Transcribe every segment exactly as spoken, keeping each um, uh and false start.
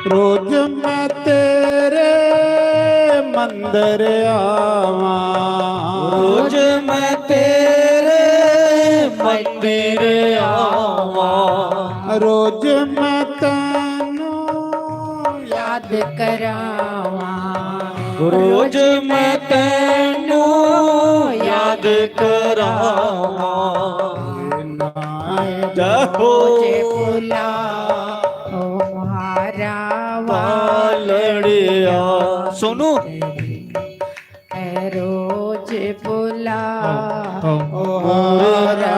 रोज मैं तेरे मंदिर आवां। रोज मैं तेरे मंदिर आवां। रोज मैं तैनू याद करावां। रोज मैं तैनू याद करावां। जय हो। रोज बुला ओ म्हारा वालड़िया। सोनू। रोज बुला हाँ, हाँ। ओ म्हारा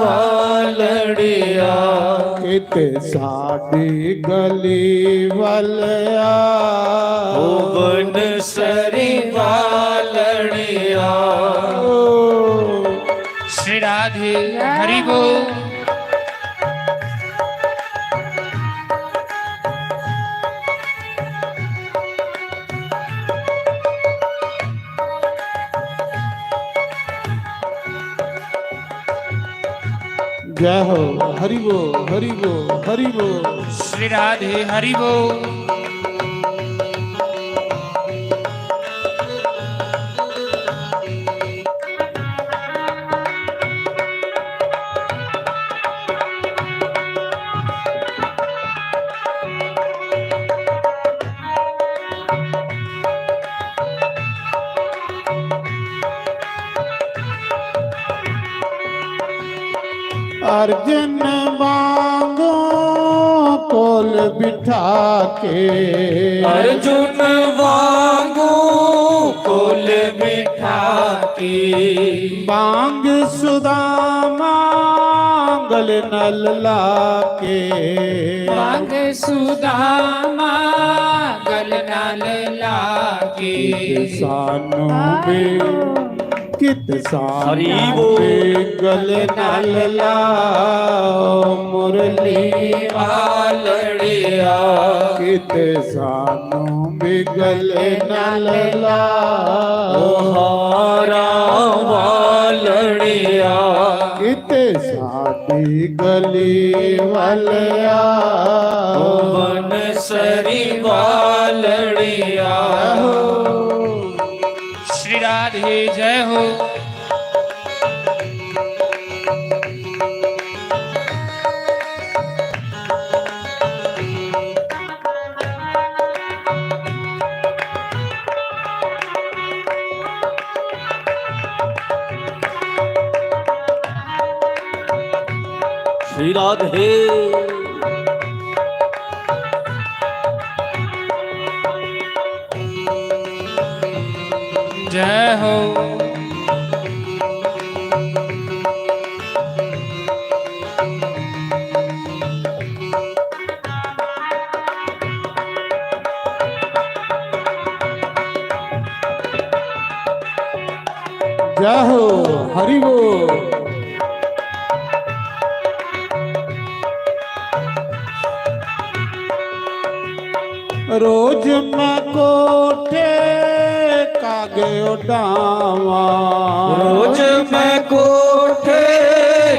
वालड़िया। किते साडी गली वालया। ओ बनसरी वालड़िया। ओ। श्री राधे हरि बोल। जय हो। हरि बोल, हरि बोल, हरि बोल। श्री राधे हरि बोल। अर्जुन वांगू कोल बिठा के। अर्जुन वांगू कोल बिठा के। बांग सुदामा गल नल लाके। बांग सुदामा गल नल लाके। सानू भी कित सानू भी गल नल लाओ मुरली वालड़िया। कित सानू भी गल नल लाओ हारा वालड़िया। कित साडी गली वालया। बनसरी वालड़िया। श्री राधे जय हो। श्री राधे। जय हो। जय हो, हरि बोल। रोज मैं कोठे कागे उडावां। रोज मैं कोठे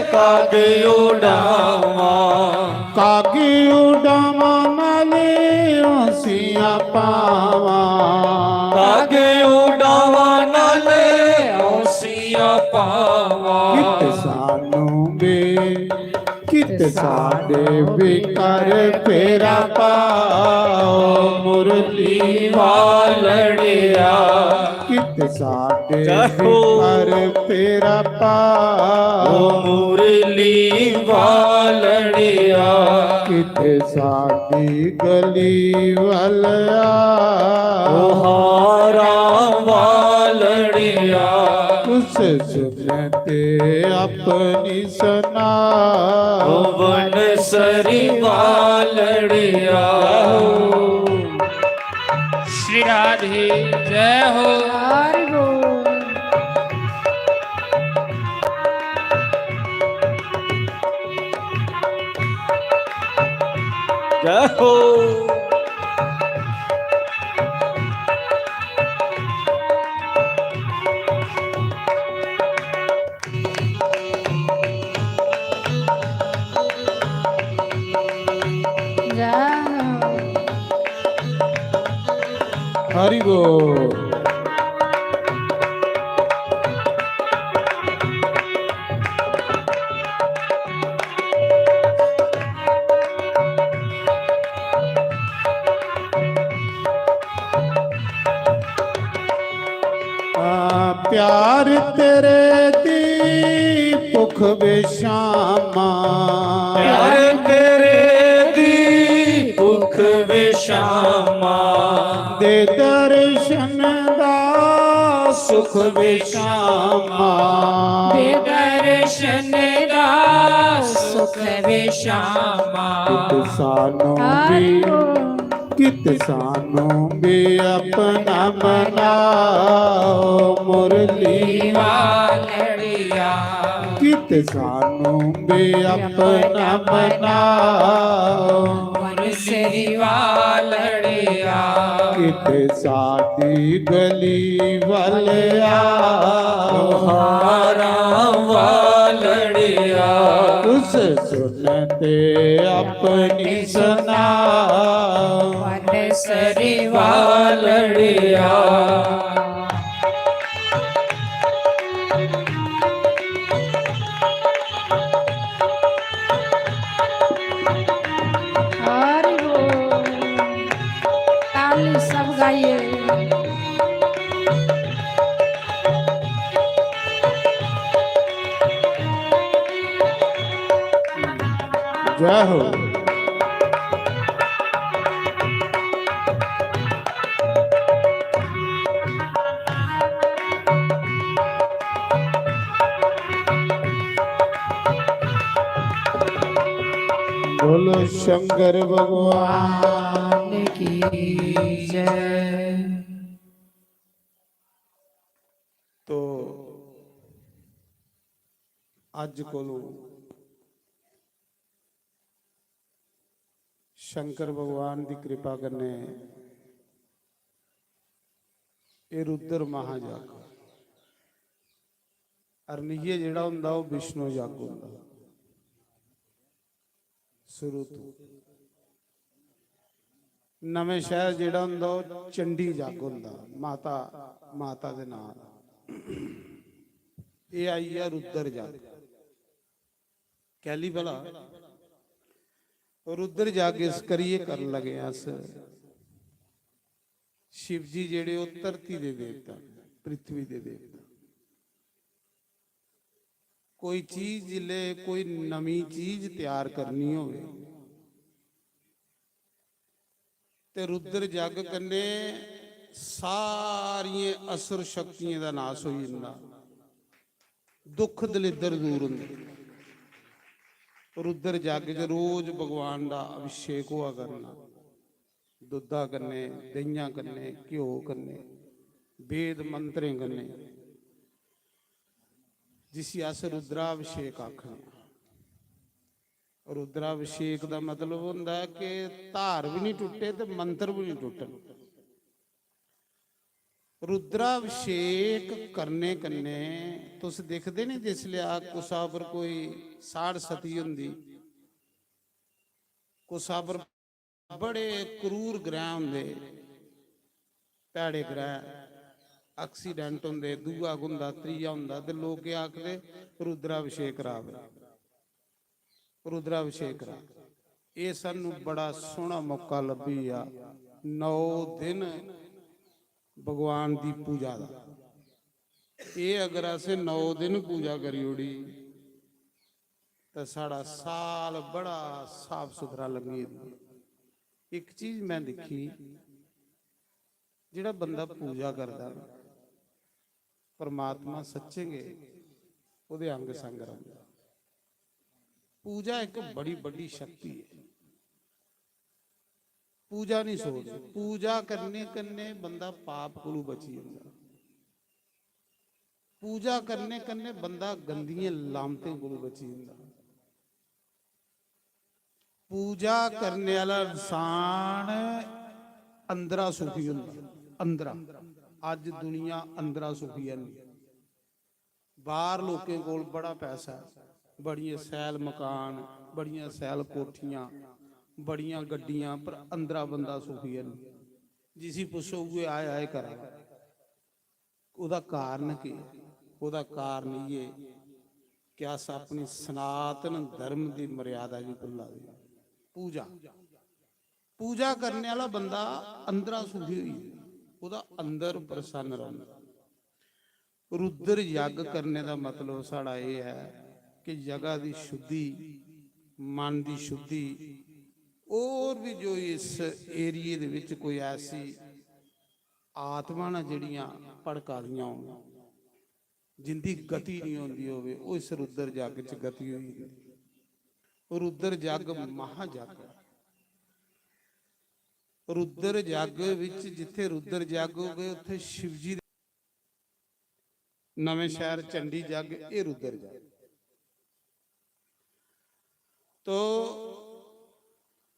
कागे उडावां। कागे उडावां नाले औंसियां पावां। कागे उडावां नाले औंसियां पावां। कित सानू बे कित साडे भी कर फेरा पाओ मुरली वालड़िया। कित साडे भी कर फेरा पाओ मुरली वालड़िया। कित साडी गली वालया। ओ हारा वालड़िया। उस सुजन ते अपनी सना। ओ बनसरी वालड़िया। श्री राधे जय हो। हरि बोल। जय हो। जय हो। हरि बोल। आ, प्यार तेरे दी भुख विशामा। प्यार तेरे दी भुख विशामा। दे दर्शन दा सुख विशामा। दे दर्शन दा सुख विशामा। कित सानू भी, कित सानू भी अपना बनाओ मुरली वालड़िया। कित सानू भी अपना बनाओ मुरली वालड़िया। कित सादी गली वालया। हारा वालड़िया। उस सुनते अपनी सुना। वनसरी वालड़िया। हरि बोल। ताली सब गाइए। जय हो। बोलो शंकर भगवान की जय। तो अज कोलों शंकर भगवान दी कृपा कन्नै एह् रुद्र महायज्ञ, अरनिये जेह्ड़ा होंदा, ओह् विष्णु यज्ञ होंदा। शुरू तो नमें शहर जेह्ड़ा होंदा, ओह् चंडी यज्ञ होंदा, माता, माता दे नांऽ दा। एह् आई गेआ रुद्र यज्ञ। कैली भला? रुद्र यज्ञ इस करियै करन लगे अस, शिव जी जेह्ड़े, ओह् धरती दे देवता न, पृथ्वी दे देवता। कोई चीज जिसलै, कोई नमीं चीज त्यार करनी होवे, ते रुद्र यज्ञ कन्नै सारियें असुर शक्तियें दा नाश होई जंदा, दुख दलिद्दर दूर होंदे। रुद्र यज्ञ च रोज भगवान दा अभिषेक होआ करना, दुद्धा कन्नै, देहियां कन्नै, घ्यो कन्नै, वेद मंत्रें कन्नै, जिसी अस रुद्राभिषेक आखने आं। रुद्राभिषेक दा मतलब होंदा ऐ कि धार बी निं टुट्टे ते मंत्र बी निं टुट्टन। रुद्राभिषेक करने कन्नै तुस दिखदे निं, जिसलै कुसै पर कोई साढ़ सती होंदी, कुसै पर बड़े क्रूर ग्रह होंदे, भैड़े ग्रह, accident होंदे, दूआ होंदा, त्रीया होंदा, ते लोक केह् आखदे? रुद्राभिषेक करा दे, रुद्राभिषेक करा। एह् सानू बड़ा सोह्ना मौका लब्भी गेआ, नौ दिन भगवान दी पूजा दा। एह् अगर असें नौ दिन पूजा करी ओड़ी, ते साढ़ा साल बड़ा साफ सुथरा लंघी जंदा। इक चीज मैं दिक्खी, जेह्ड़ा बंदा पूजा करदा ना, परमात्मा सच्चें गै ओह्दे अंग संग रौंह्दा। पूजा इक बड़ी बड्डी शक्ति ऐ। पूजा नहीं छोड़नी। पूजा करने कन्नै बंदा पाप कोलू बची जंदा। पूजा करने कन्नै बंदा गंदियें लामतें कोलू बची जंदा। पूजा करने आह्ला इंसान अंदरा सुखी होंदा, अंदरा। अज्ज दुनिया अंदरा सुखी है नहीं। बाहर लोकें कोल बड़ा पैसा है, बड़ियां सैल मकान, बड़ियां सैल कोठियां, बड़ियां गड्डियां, पर अंदरा बंदा सुखी है नहीं। जिसी पुच्छो, उ'ऐ आए आए करा दा। ओह्दा कारण केह् ऐ? ओह्दा कारण इ'यै कि अस अपनी सनातन धर्म दी मर्यादा गी भुल्ला दे आं। पूजा, पूजा करने आह्ला बंदा अंदरा सुखी होई जंदा, ओह्दा अंदर प्रसन्न रौंह्दा। रुद्र यज्ञ करने दा मतलब साढ़ा एह् ऐ कि जगह दी शुद्धि, मन दी शुद्धि, होर बी जो इस एरिये दे बिच कोई ऐसी आत्मा न जेह्ड़ियां भड़का दियां होन, जिंदी गति निं होंदी होवे, ओह् इस रुद्र जग च गति होई जंदी। रुद्र जग महाजग ऐ। रुद्र जग विच जित्थे रुद्र जग होवे, उत्थे शिवजी दे नवें शहर चंडी जग, एह् रुद्र जग। तो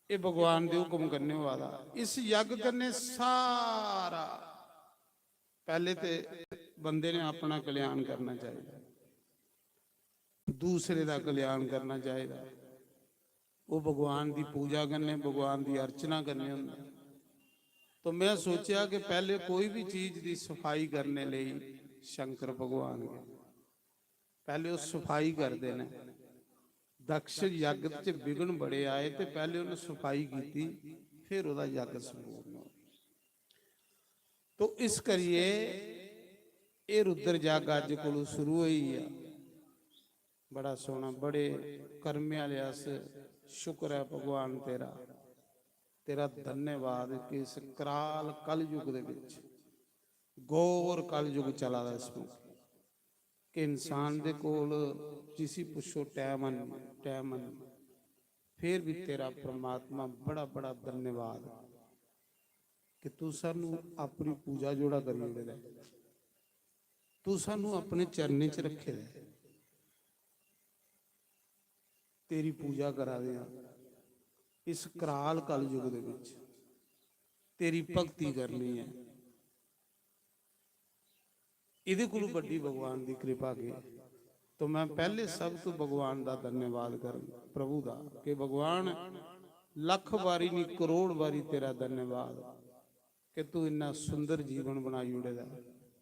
एह् भगवान दे हुक्म कन्नै होआ दा। इस यज्ञ कन्नै सारा, पैह्ले ते बंदे ने अपना कल्याण करना चाहिदा, दूसरे दा कल्याण करना चाहिदा। ओह् भगवान दी पूजा कन्नै, भगवान दी अर्चना कन्नै होंदा। तो में सोचेआ कि पैह्ले कोई बी चीज दी सफाई करने लेई शंकर भगवान गै। पैह्ले ओह् सफाई करदे न। दक्ष यज्ञ च विघ्न बड़े आए ते पैह्ले उ'नें सफाई कीती, फिर ओह्दा यज्ञ संपूर्ण होआ। तो इस करियै एह् रुद्र जग अज्ज कोलू शुरू होई गेआ। बड़ा सोह्ना, बड़े कर्मे आह्ले अस। शुक्र ऐ भगवान तेरा, तेरा धन्यवाद कि इस कराल कलयुग दे बिच, घोर कलयुग चला दा इस मौके, कि इंसान दे कोल जिसी पुच्छो, टैम है नहीं, टैम है नहीं। फिर भी तेरा परमात्मा बड़ा बड़ा धन्यवाद कि तू सानू अपनी पूजा जोड़ा करी ओड़े दा ऐ, तू सानू अपने चरणें च रखे दा ऐ। तेरी पूजा करा दे आं इस कराल कलयुग दे विच, तेरी भक्ति करनी ऐ। इदे कोलू बड्डी भगवान दी कृपा के? तो मैं पहले सब तो भगवान दा धन्यवाद कर, प्रभु दा, कि भगवान, लख बारी नहीं, करोड़ बारी तेरा धन्यवाद कि तू इन्ना सुंदर जीवन बनाई ओड़े दा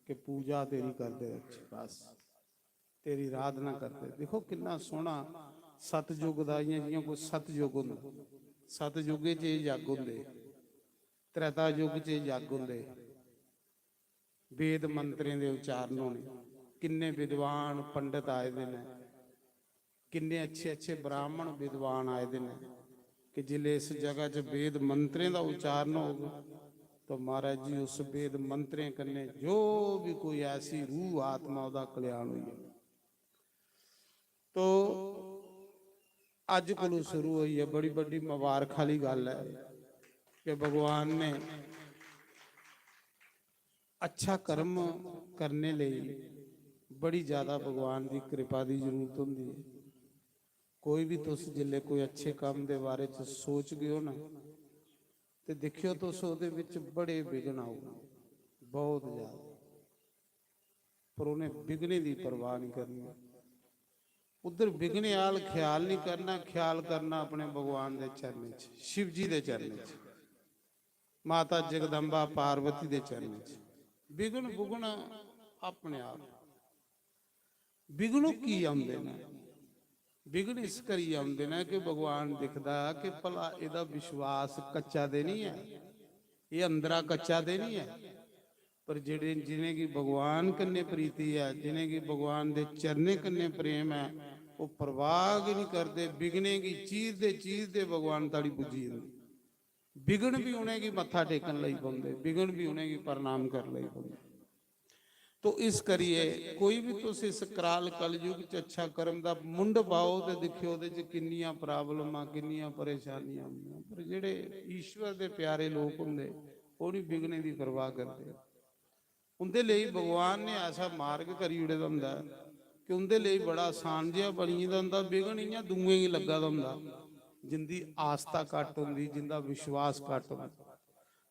कि पूजा तेरी करदे रहिए, बस तेरी आराधना करदे। देखो किन्ना सोहना सतयुग दा, इयां जियां कोई सतयुग होंदा, सतयुगे च एह् यज्ञ होंदे, त्रेता युग च एह् यज्ञ होंदे, वेद मंत्रें दे उच्चारण होने, किन्ने विद्वान पंडित आए दे न, किन्ने अच्छे अच्छे ब्राह्मण विद्वान आए दे न कि जिसले इस जगह च वेद मंत्रें दा उच्चारण होग तो महाराज जी उस वेद मंत्रें कन्नै जो भी कोई ऐसी रूह आत्मा ओह्दा कल्याण होई जाए। तो अज्ज कोलू शुरू होई ऐ, बड़ी बड्डी मुबारक आह्ली गल्ल ऐ कि भगवान ने अच्छा कर्म करने लेई बड़ी ज्यादा भगवान दी कृपा दी जरूरत होंदी ऐ। कोई भी तुस जिसले कोई अच्छे कम्म दे बारे च सोचगे ओ ना, ते दिक्खेओ तुस ओह्दे बिच बड़े विघ्न आउगे, बहुत ज्यादा। पर उ'नें विघ्नें दी परवाह नहीं करनी। उद्धर विघ्नें आह्ल ख्याल नहीं करना, ख्याल करना अपने भगवान दे चरणें च, शिव जी दे चरणें च, माता जगदम्बा पार्वती दे चरणें च। विघ्न बुघ्न अपने आप। विघ्न की औंदे न? विघ्न इस करियै औंदे न कि भगवान दिखदा कि भला एह्दा विश्वास कच्चा ते निं ऐ, एह् अंदरा कच्चा ते निं ऐ। पर जेह्ड़े, जिनेंगी भगवान कन्नै प्रीति ऐ, जिनेंगी भगवान दे चरणें कन्नै प्रेम ऐ, ओह् परवाह गै निं करदे, विघ्नें गी चीरदे चीरदे भगवान धोड़ी पुज्जी जंदे। विघ्न भी उ'नेंगी मत्था टेकन लगी पौंदे, विघ्न भी उ'नेंगी प्रणाम करन लगी पौंदे। तो इस करियै कोई भी तुस इस कराल कलयुग च अच्छा कर्म दा मुंड पाओ ते दिक्खेओ ओह्दे च किन्नियां प्रॉब्लमां, किन्नियां परेशानियां होंदियां। पर जेह्ड़े ईश्वर दे प्यारे लोक होंदे, ओह् निं विघ्नें दी परवाह करदे। उं'दे लेई भगवान ने ऐसा मार्ग करी ओड़े दा होंदा ऐ कि उं'दे लेई बड़ा आसान जेहा बनी गेदा होंदा, विघ्न इ'यां दूएं गी लग्गा दा होंदा। जिंदी आस्था घट्ट होंदी, जिंदा विश्वास घट्ट होंदा।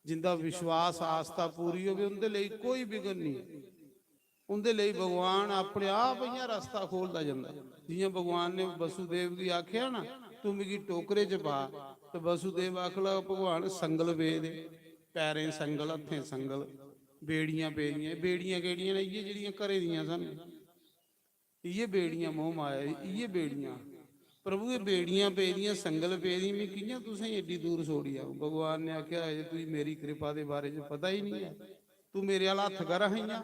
जिंदा विश्वास, आस्था पूरी होवे, उंदे लेई कोई विघ्न नहीं। उंदे लेई भगवान अपने आप इ'यां रस्ता खोलदा जंदा। जि'यां भगवान ने वसुदेव गी आखेआ ना, "तू मिगी टोकरे च पा," ते वसुदेव आखन लगा, "भगवान, संगल पेदे, पैरें संगल, हत्थें संगल, बेड़ियां पेदियां।" बेड़ियां केड़ियां न? इ'यै जेड़ियां घरै दियां सानूं, इ'यै बेड़ियां, मोह माया, इ'यै बेड़ियां। "प्रभु, एह् बेड़ियां पेदियां, संगल पेदी, में कि'यां तुसें एड्डी दूर छोड़ी आऊं?" भगवान ने आखेआ, "अजें तुगी मेरी कृपा दे बारे च पता ही नहीं ऐ, तू मेरे आह्ला हत्थ कर हां इ'यां।"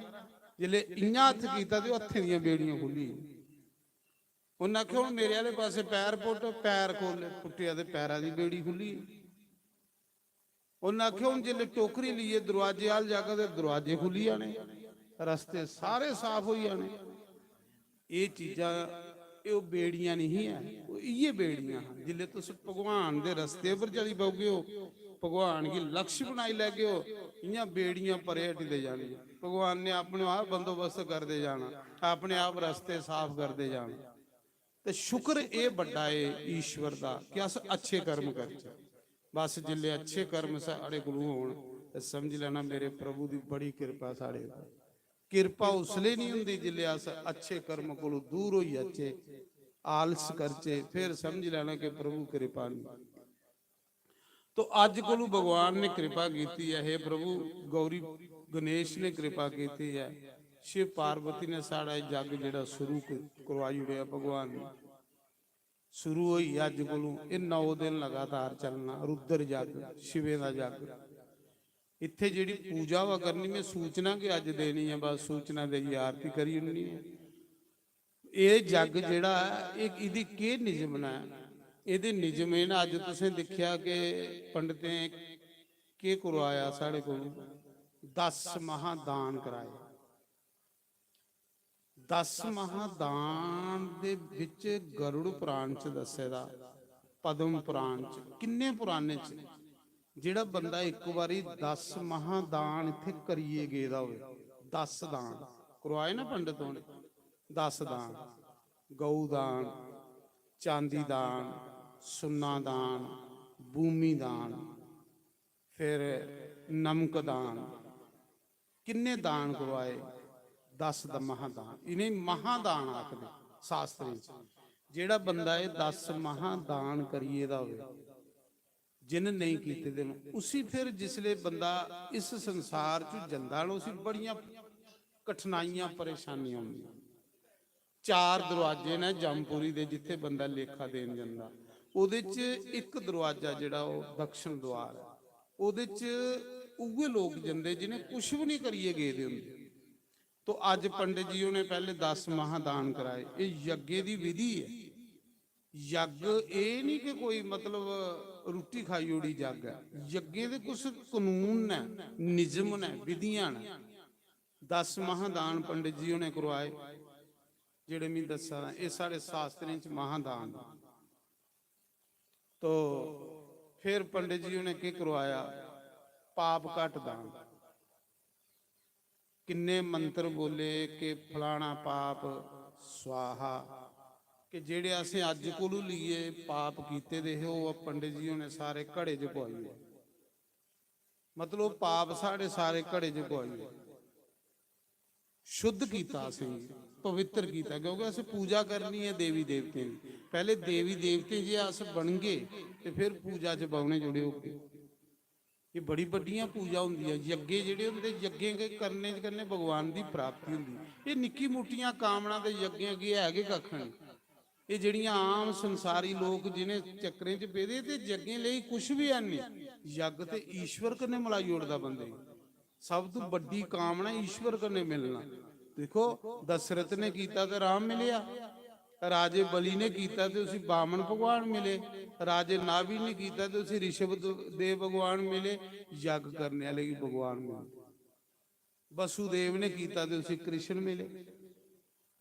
जिसलै इ'यां हत्थ कीता ते ओह् हत्थें दियां बेड़ियां खु'ल्ली गेइयां। उन्नै आखेआ, "हून मेरे आह्ले पासै पैर पुट्ट।" पैर खोह्ल्ले, पुट्टेआ ते पैरा दी बेड़ी खु'ल्ली गेई। उन्नै आखेआ, "हून जिसलै टोकरी लेइयै दरोआजे अ'ल्ल जागा ते दरोआजे खु'ल्ली जाने, रस्ते सारे साफ होई जाने।" एह् चीजां, एह् ओह् बेड़ियां नेईं हियां, ओह् इ'यै बेड़ियां हां। जिसलै तुस भगवान दे रस्ते पर चली पौगे ओ, भगवान गी लक्ष्य बनाई लैगे ओ, इ'यां बेड़ियां परे हटदे जानियां। भगवान ने अपने आप बंदोबस्त करदे जाना, अपने आप रस्ते साफ करदे जाना। ते शुक्र एह् बड्डा ऐ ईश्वर दा कि अस अच्छे कर्म करचै। बस जिसलै अच्छे कर्म साढ़े कोलू होन ते समझी लैना, मेरे प्रभु दी बड़ी किरपा साढ़े पर। किरपा उसलै नहीं होंदी जिसलै अस अच्छे कर्म कोलू दूर होई जाचै, आलस करचै, फिर समझी लैना कि प्रभु किरपा नहीं। तो अज्ज कोलू भगवान ने कृपा कीती ऐ, हे प्रभु, गौरी गणेश ने कृपा कीती ऐ, शिव पार्वती ने साढ़ा एह् जग जेह्ड़ा शुरू क-, करवाई ओड़ेआ भगवान ने। शुरू होई अज्ज कोलू, एह् नौ दिन लगातार चलना, रुद्र जग, शिवें दा जग। इत्थै जेह्ड़ी पूजा होआ करनी, में सूचना गै अज्ज देनी ऐ, बस सूचना देइयै आरती करी ओड़नी ऐ। एह् जग जेह्ड़ा ऐ, एह्, एह्दी केह् निजमना ऐ? एह्दे निजम एह् न, अज्ज तुसें दिक्खेआ कि पंडतें केह् करवाया साढ़े कोल, दस महादान कराए। दस महादान दे बिच गरुड़ पुराण च दस्से दा, पद्म पुराण च, किन्ने पुराणे च जेह्ड़ा बंदा इक बारी दस महादान इत्थै करियै गेदा होवे, दस दान करवाए ना पंडत होने, दस दान, गौ दान, चांदी दान, सुन्ना दान, भूमि दान, फिर नमक दान, किन्ने दान करवाए? दस दा महादान। इ'नें महादान आखदे शास्त्रें च। जेह्ड़ा बंदा एह् दस महादान करियै दा होवे, जिन नेईं कीते दे न, उसी फिर जिसले बंदा इस संसार च जंदा ना, उसी बड़ियां कठिनाइयां, परेशानियां होंदियां। चार दरवाजे न जमपुरी दे, जित्थे बंदा लेखा देन जंदा। ओह्दे च इक दरवाजा जेह्ड़ा ओह् दक्षिण द्वार ऐ, ओह्दे च उ'ऐ लोक जंदे जि'नें कुछ बी निं करियै गेदे होंदे। तो अज्ज पंडित जी होरें पैह्ले दस महादान कराए। एह् यज्ञ दी विधि ऐ। यज्ञ एह् निं कि कोई, मतलब, रुट्टी खाई ओड़ी जग ऐ। यज्ञें दे कुछ कनून न, निजम न, विधियां न। दस महादान पंडित जी होरें करवाए, जेह्ड़े मी दस्सा दा, एह् साढ़े शास्त्रें च महादान न। तो फिर पंडित जी होरें केह् करवाया? पाप घट दान। किन्ने मंत्र बोले कि फलाना पाप स्वाहा, कि जेह्ड़े असें अज्ज कोलू लेइयै पाप कीते दे हे, ओह् पंडित जी होरें सारे घड़े च पुआई ओड़े। मतलब, पाप साढ़े सारे घड़े च पुआई ओड़े। शुद्ध कीता असेंगी, पवित्र कीता, क्योंकि असें पूजा करनी ऐ देवी देवतें दी। पैह्ले देवी देवतें जे अस बनगे ते फिर पूजा च बौह्ने जुड़े होगे। एह् बड़ी बड्डियां पूजा होंदियां। यज्ञ जेह्ड़े होंदे, यज्ञें दे करने च कन्नै भगवान दी प्राप्ति होंदी। एह् निक्की मुट्टियां कामना ते यज्ञें अग्गें है गै कक्ख निं। एह् जेह्ड़ियां आम संसारी लोक जिनें चक्करें च पेदे, ते यज्ञें लेई कुछ बी है निं। यज्ञ ते ईश्वर कन्नै मलाई ओड़दा बंदे गी। सब तू बड्डी कामना ईश्वर कन्नै मिलना। दिक्खो, दशरथ ने कीता ते राम मिलेआ, राजे बलि ने कीता ते उसी बामन भगवान मिले, राजे नाभि ने कीता ते उसी ऋषभ द-, देव भगवान मिले, यज्ञ करने आह्ले गी भगवान मिले। वसुदेव ने कीता ते उसी कृष्ण मिले।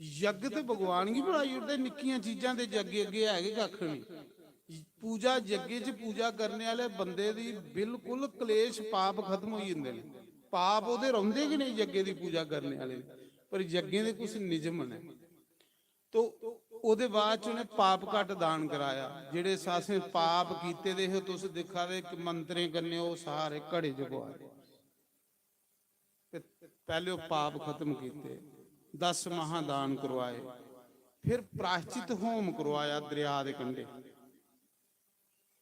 यज्ञ ते भगवान गी बनाई ओड़दे, निक्कियां चीजां दे यज्ञ अग्गें है गै कक्ख निं। पूजा, यज्ञ च पूजा करने आह्ले बंदे दी बिल्कुल क्लेश पाप खत्म होई जंदे न। पाप ओह्दे रौंह्दे गै नेईं यज्ञ दी पूजा करने आह्ले, पर यज्ञें दे कुछ निजम न। तो ओह्दे बाद च उ'नें पाप घट दान कराया। जेह्ड़े असें पाप कीते दे हे, तुस दिक्खा दे कि मंत्रें कन्नै ओह् सारे घड़े च पोआए। ते पैह्ले ओह् पाप खत्म कीते, दस महादान करवाए, फिर प्राश्चित होम करवाया दरिया दे कंढे।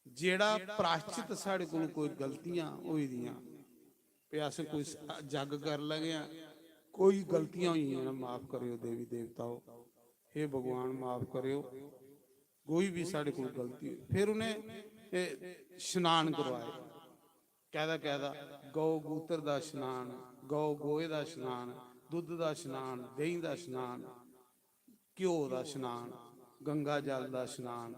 जेह्ड़ा प्राश्चित साढ़े कोल कोई गलतियां होई दियां, पे अस कोई स-, जग कर लगे आं, कोई गलतियां होई गेइयां ना, माफ करेओ देवी देवताओ, हे भगवान माफ करेओ, कोई भी साढ़े कोल गलती होई। फिर उ'नें, ए, स्नान करवाए, कैह्दा कैह्दा, गौ गूतर दा स्नान, गौ गोहे दा स्नान, दुद्ध दा स्नान, देहीं दा स्नान, घ्यो दा स्नान, गंगा जल दा स्नान,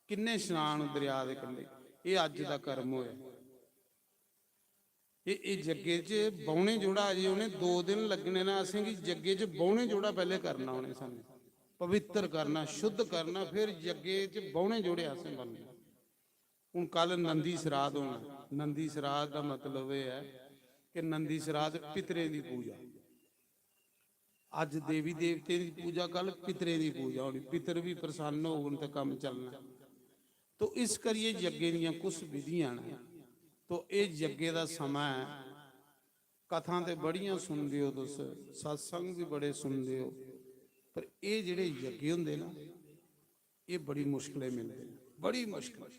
किन्ने स्नान दरिया दे कंढे। एह् अज्ज दा कर्म होया। एह्, एह् जग्गे च बौह्ने जोड़ा, अजें उ'नें दो दिन लग्गने न असेंगी जग्गे च बौह्ने जोड़ा पैह्ले करना उ'नें सानूं। पवित्र करना, शुद्ध करना, फिर जग्गे च बौह्ने जोड़े असें बनने। हून कल नंदी सराध होना। नंदी सराध दा मतलब एह् ऐ कि नंदी सराध पितरें दी पूजा। अज्ज देवी देवतें दी पूजा, कल पितरें दी पूजा होनी। पितर बी प्रसन्न होङन ते कम्म चलना। तो इस करियै यज्ञें दियां कुछ विधियां न। तो एह् यज्ञें दा समां ऐ। कथां ते बड़ियां सुनदे ओ तुस, सत्संग बी बड़े सुनदे ओ, पर एह् जेह्ड़े यज्ञ होंदे ना, एह् बड़ी मुश्कलें मिलदे न, बड़ी मुश्कल।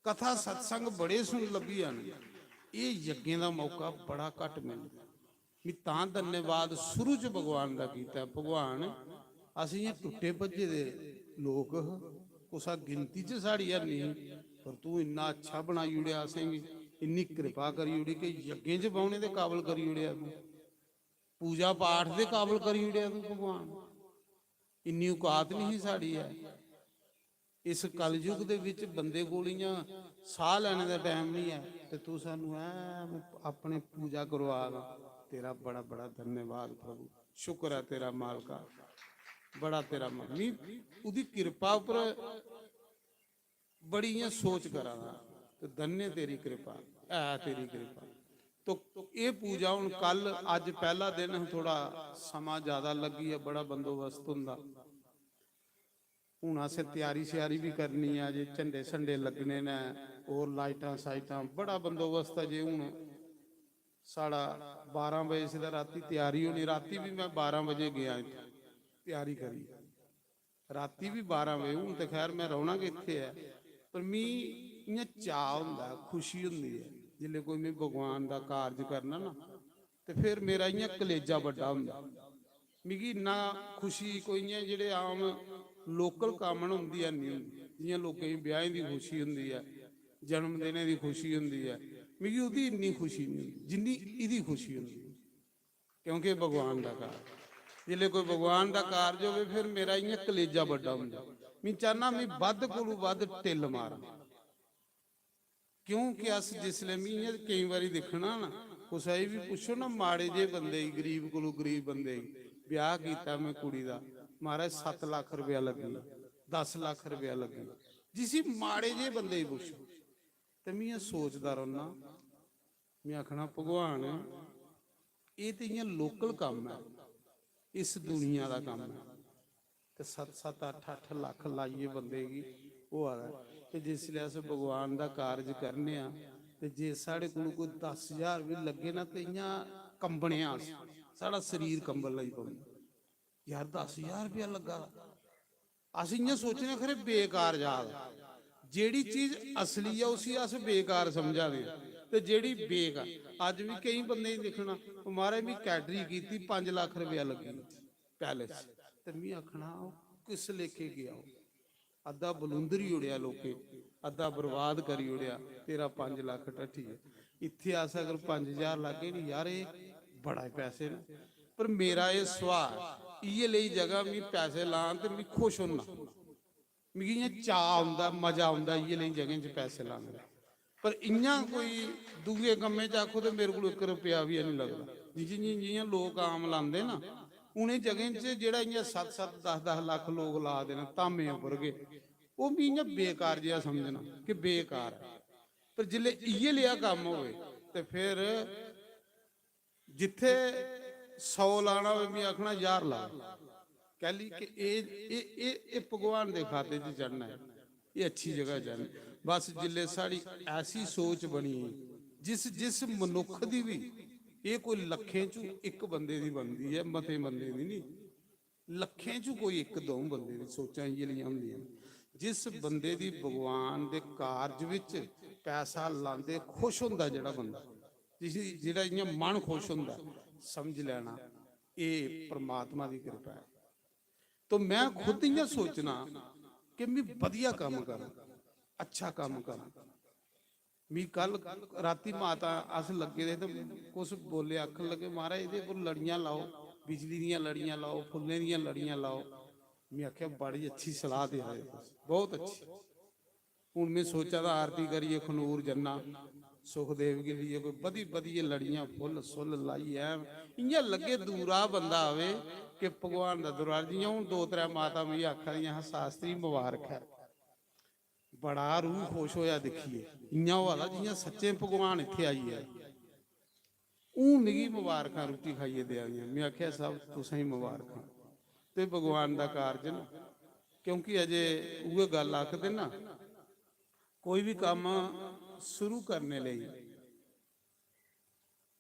कथा सत्संग बड़े सुन लब्भी जाने, एह् यज्ञें दा मौका बड़ा घट्ट मिलदा। मी तां धन्यवाद शुरू च भगवान दा कीता, भगवान, अस इ'यां टुट्टे भज्जे दे लोक ह, कुसा गिनती च साढ़ी है निं ही, पर तूं इन्ना अच्छा बनाई ओड़ेआ असेंगी, इन्नी किरपा करी ओड़ी कि यज्ञें च बौह्ने दे काबल करी ओड़ेआ तूं, पूजा पाठ दे काबल करी ओड़ेआ तूं भगवान। इन्नी औकात निं ही साढ़ी ऐ। इस कलयुग दे विच बंदे कोल इ'यां साह् लैने दा टैम निं ऐ, ते तूं सानूं ऐ अपने पूजा करवा दा। तेरा बड़ा बड़ा धन्यवाद प्रभु, शुक्र ऐ तेरा मालका, बड़ा तेरा मा-, मी ओह्दी किरपा उप्पर बड़ी इ'यां सोच करा दा, ते धन्य तेरी किरपा, ऐ तेरी किरपा। तो एह् पूजा हून कल, अज्ज पैह्ला दिन, थोड़ा समां ज्यादा लग्गी गेआ, बड़ा बंदोबस्त होंदा। हून असें त्यारी श्यारी बी करनी ऐ, जे झंडे शंडे लग्गने न, होर लाइटां शाइटां, बड़ा बंदोबस्त ऐ। जे हून साढ़ा बारां बजे सिद्धा रातीं त्यारी होनी, रातीं बी में बारां बजे गेआ इत्थूं त्यारी करी, रातीं बी बारां बजे। हून ते खैर में रौह्ना गै इत्थै ऐ, पर मी इ'यां चाऽ होंदा ऐ, खुशी होंदी ऐ, जिसलै कोई में भगवान दा कारज करना ना, ते फिर मेरा इ'यां कलेजा बड्डा होंदा। मिगी इन्ना खुशी, कोई इ'यां जेह्ड़े आम लोकल कम्म न, उं'दी हैन्नी होंदी। जि'यां लोकें गी ब्याहें दी खुशी होंदी ऐ, जन्म दिनें दी खुशी होंदी ऐ, मिगी ओह्दी इन्नी खुशी निं होंदी जिन्नी एह्दी खुशी होंदी। क्योंकि भगवान दा कारज, जिसलै कोई भगवान दा कारज होवे, फिर मेरा इ'यां कलेजा बड्डा होंदा। में चाह्न्नां, में बद्ध कोलू बद्ध टिल्ल मारां। क्योंकि अस जिसलै, में इ'यां केईं बारी दिक्खना ना, कुसै गी बी पुच्छो ना, माड़े जेह् बंदे गी, गरीब कोलू गरीब बंदे गी, ब्याह् कीता में कुड़ी दा, महाराज, सत्त लक्ख रपेआ लग्गी गेआ, दस लक्ख रपेआ लग्गी गेआ। जिसी माड़े जेह् बंदे गी पुच्छो, ते में इ'यां सोचदा रौह्न्ना, में आखना, भगवान, एह् ते इ'यां लोकल कम्म ऐ, इस दुनिया दा कम्म ऐ। ते सत्त सत्त, अट्ठ अट्ठ लक्ख लाइयै बंदे गी होआ दा ऐ। ते जिसलै अस भगवान दा कारज करने आं, ते जे साढ़े कोल कोई दस ज्हार बी लग्गे ना, ते इ'यां कंबने आं अस, साढ़ा शरीर कंबन लगी पौंदा। यार, दस ज्हार रपेआ लग्गा दा। अस इ'यां सोचने आं, खरे बेकार जा दा। जेह्ड़ी चीज असली ऐ, उसी अस बेकार समझा दे आं। ते जेह्ड़ी बेकार, अज्ज बी केईं बंदे गी दिक्खना, "ओह् महाराज, मी कैटरी कीती, पंज लक्ख रपेआ लग्गी पैलेस।" ते मी आखना, "ओह् किस लेखे गेआ ओह्?" अद्धा बलुंदरी ओड़ेआ लोकें, अद्धा बर्बाद करी ओड़ेआ, तेरा पंज लक्ख ढट्ठी गेआ। इत्थै अस अगर पंज ज्हार लागे नी यार, एह् बड़ा पैसे न। पर मेरा एह् सुभाऽ, इ'यै लेई जगह मी पैसे लान ते मी खुश होना, मिगी इ'यां चाऽ औंदा, मजा औंदा इ'यै लेई जगहें च पैसे लाने दा। पर इ'यां कोई दूए कम्में च आखो ते मेरे कोल इक रपेआ बी हैन्नी लगदा। जि'यां, जि'यां, जि'यां लोक आम लांदे ना, उ'नें जगहें च जेह्ड़ा इ'यां सत्त सत्त, दस दस लक्ख लोक ला दे न धामें उप्पर गै, ओह् मी इ'यां बेकार जेहा समझना कि बेकार ऐ। पर जिसलै इ'यै लेहा कम्म होवे ते फिर जित्थै सौ लाना होवे, मी आखना, "ज्हार लाओ।" कैली कि एह् एह् एह् एह् भगवान दे खाते च चढ़ना ऐ, एह् अच्छी जगह चढ़ना। बस जिसलै साढ़ी ऐसी सोच बनी, जिस जिस मनुक्ख दी बी, एह् कोई लक्खें चों इक बंदे दी बनदी ऐ, मते बंदे दी नहीं, लक्खें चों कोई इक दो बंदे दी सोचां इ'यै लेइयां होंदियां न। जिस बंदे दी भगवान दे कारज विच पैसा लांदे खुश होंदा जेह्ड़ा बंदा, जिसी जेह्ड़ा इ'यां मन खुश होंदा, समझ लैना एह् परमात्मा दी किरपा ऐ। तो मैं खुद इ'यां सोचना कि मैं बधिया कम्म करां, अच्छा कम्म करां। मी कल राती माता अस लग्गे दे ते कुछ बोले, आखन लगे, "महाराज, एह्दे पर लड़ियां लाओ, बिजली दियां लड़ियां लाओ, फुल्लें दियां लड़ियां लाओ।" मैं आखेआ, "बड़ी अच्छी सलाह देआ दे तुस, बहुत अच्छी।" हून मैं सोचा दा आरती करियै खनूर जन्ना, सुखदेव गी लेइयै कोई बधी बधियै लड़ियां, फुल्ल सुल्ल लाइयै, इ'यां लग्गे दूरा बंदा आवे कि भगवान दा दरबार। जि'यां हून दो त्रै माता मिगी आखा दियां हां, "शास्त्री, मबारक ऐ।" बड़ा रूह खुश होया दिक्खियै, इ'यां होआ दा जि'यां सच्चें भगवान इत्थै आई गेआ। हून मिगी मबारखां रुट्टी खाइयै देआ दियां। मैं आखेआ, "सब तुसें गी मबारखां।" ते भगवान दा कारज ना, क्योंकि अजे उ'ऐ गल्ल आखदे ना, कोई बी कम्म शुरू करने लेई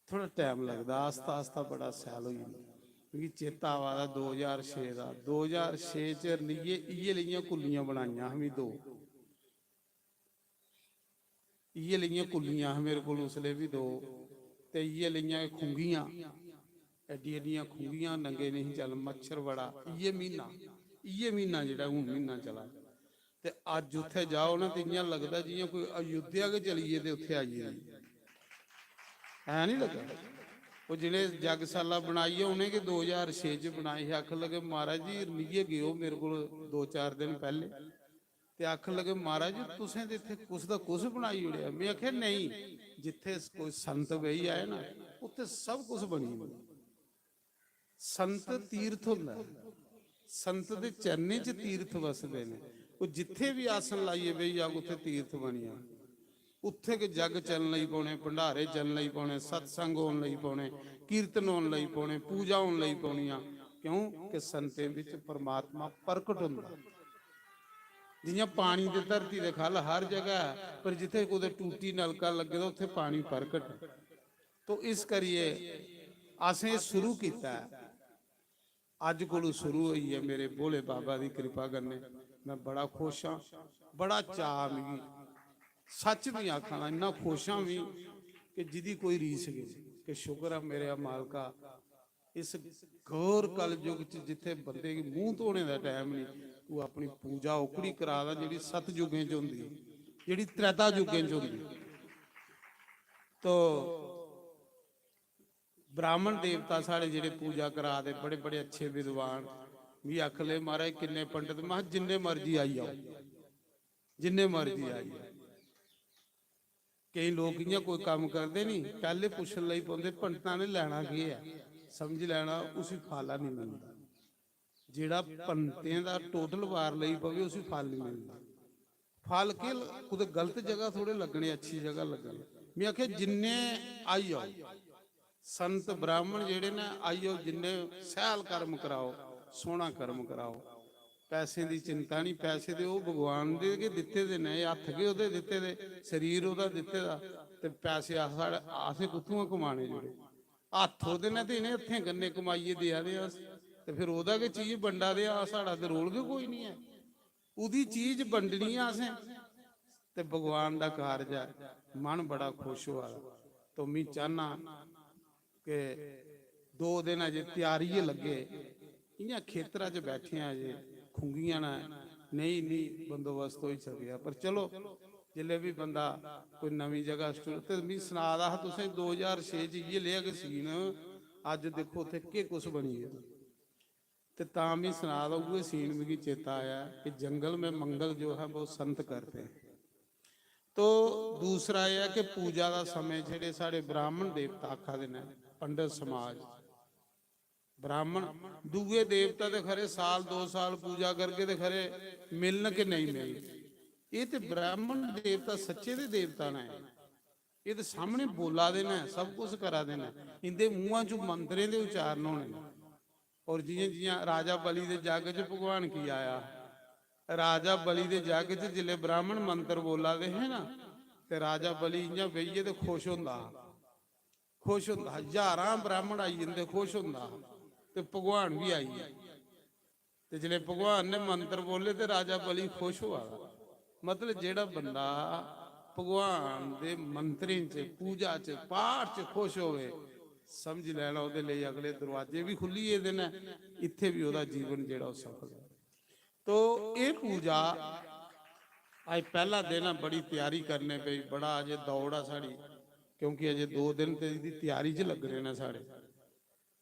थोड़ा टैम लगदा, आस्ता आस्ता बड़ा सैल होई जंदा। मिगी चेता आवा दा दो ज्हार छे दा, दो ज्हार छे च रनियै इ'यै लेइयां कुल्लियां बनाइयां हियां में दो, इ'यै लेइयां कुल्लियां हियां मेरे कोल उसलै बी दो, ते इ'यै लेइयां एह् खुंगियां, एड्डियां एड्डियां खुंगियां, नंगे नेईं चल, मच्छर बड़ा। इ'यै म्हीना, इ'यै म्हीना जेह्ड़ा हून म्हीना चला दा। ते अज्ज उत्थै जाओ ना, ते इ'यां लगदा जि'यां कोई अयोध्या गै चली गे ते उत्थै आई गेदे। है निं लगदा? ओह् जि'नें जगसाला बनाई ऐ, उ'नें गै दो ज्हार छे च बनाई ही। आखन लगे, "महाराज जी, रनियै गेओ मेरे कोल दो चार दिन पैह्ले।" ते आखन लगे, "महाराज जी, तुसें ते इत्थै कुछ दा कुछ बनाई ओड़ेआ।" में आखेआ, "नेईं, जित्थै कोई संत बेही जाए ना, उत्थै सब कुछ बनी जंदा।" संत तीर्थ होंदा ऐ, संत दे चरणें च तीर्थ वसदे न। ओह् जित्थै बी आसन लाइयै बेही जाग, उत्थै तीर्थ बनी जाग। उत्थै गै जग चलन लगी पौने, भंडारे चलन लगी पौने, सत्संग होन लगी पौने, कीर्तन होन लगी पौने, पूजा होन लगी पौनियां। क्यों? कि संतें बिच परमात्मा प्रकट होंदा। जि'यां पानी ते धरती दे ख'ल्ल हर जगह ऐ, पर जित्थै कुतै टूटी नलका लग्गे दा, उत्थै पानी प्रकट। तो इस करियै असें शुरू कीता ऐ, अज्ज कोलू शुरू होई ऐ मेरे भोले बाबा दी कृपा कन्नै। मैं बड़ा खुश आं, बड़ा चाऽ मिगी, सच दी आखा ना, इन्ना खुश आं मी कि जिदी कोई रीस गै नेईं। कि शुक्र ऐ मेरे मालका, इस घोर कलयुग च जित्थै बंदे गी मूंह धोने दा टैम नेईं, तू अपनी पूजा ओकड़ी करा दा जेह्ड़ी सतयुगें च होंदी, जेह्ड़ी त्रेता युगें च होंदी। तो ब्राह्मण देवता साढ़े जेह्ड़े पूजा करा दे, बड़े बड़े अच्छे विद्वान, मी आखन लगे, "महाराज, किन्ने पंडित?" महां, "जिन्ने मर्जी आई जाओ, जिन्ने मर्जी आई जाओ।" केईं लोक इ'यां कोई कम्म करदे नी, पैह्ले पुच्छन लगी पौंदे, "पंडितां ने लैना केह् ऐ?" समझी लैना, उसी फल निं मिलदा। जेह्ड़ा पंडितें दा टोटल वार लगी पवे, उसी फल निं मिलदा। फल केह् ल-, कुतै गलत जगह थोड़े लग्गने, अच्छी जगह लग्गने। में आखेआ, "जिन्ने आई जाओ, संत ब्राह्मण जेह्ड़े न, आई जाओ, जिन्ने शैल कर्म कराओ, सोह्ना कर्म कराओ।" पैसें दी चिंता निं, पैसे ते ओह् भगवान दे गै दित्ते दे न, एह् हत्थ गै ओह्दे दित्ते दे, शरीर ओह्दा दित्ते दा, ते पैसे अस, साढ़े, असें कुत्थुआं कमाने जेह्ड़े? हत्थ ओह्दे न ते इ'नें हत्थें कन्नै कमाइयै देआ दे अस, ते फिर ओह्दा गै चीज बंडा दे आ, साढ़ा ते रोल गै कोई निं ऐ। ओह्दी चीज बंडनी ऐ असें, ते भगवान दा कारज ऐ। मन बड़ा खुश होआ दा। तो में चाह्न्नां कि दो दिन अजें त्यारी गै लग्गे, इ'यां खेतरा च बैठे आं, अजें खुंगियां न, नेईं, नेईं बंदोबस्त होई सकेआ। पर चलो, जिसलै बी बंदा कोई नमीं जगह स्टूर, ते मी सना दा हा तुसें, दो ज्हार छे च इ'यै लेहा गै सीन, अज्ज दिक्खो उत्थै केह् कुछ बनी गेदा। ते तां मी सना दा उ'ऐ सीन मिगी चेता आया कि जंगल में मंगल जो है वो संत करते हैं। तो दूसरा एह् ऐ कि पूजा दा समें जेह्ड़े साढ़े ब्राह्मण देवता आखा दे न, पंडित समाज, ब्राह्मण, दूए देवता ते खरे साल दो साल पूजा करगे ते खरे मिलन कि नेईं मिलन। एह् ते ब्राह्मण देवता सच्चे दे देवता न, एह् ते सामने बोला दे न, सब कुछ करा दे न, इंदे मूहां चों मंत्रें दे उच्चारण होने न। और जियां जियां राजा बलि दे जग च भगवान की आया, राजा बलि दे जग च जिसले ब्राह्मण मंत्र बोला दे हे ना, ते राजा बलि इयां बेहियै ते खुश होंदा हा, खुश होंदा हा। ज्हारां ब्राह्मण आई जंदे, खुश होंदा हा, ते भगवान भी आई गे। ते जिसले भगवान ने मंत्र बोले ते राजा बलि खुश होआ दा। मतलब, जेड़ा बंदा भगवान दे मंत्रें च, पूजा च, पाठ च खुश होवे, समझ लैना ओदे लेई अगले दरवाजे भी खुल्ली गेदे न, इत्थे भी ओदा जीवन जेड़ा ओह् सफल ऐ। तो एह् पूजा अज पैह्ला दिन ऐ, बड़ी त्यारी करने पेई, बड़ा अजे दौड़ ऐ साढ़ी, क्योंकि अजे दो दिन ते एह्दी त्यारी च लग्गने न साढ़े।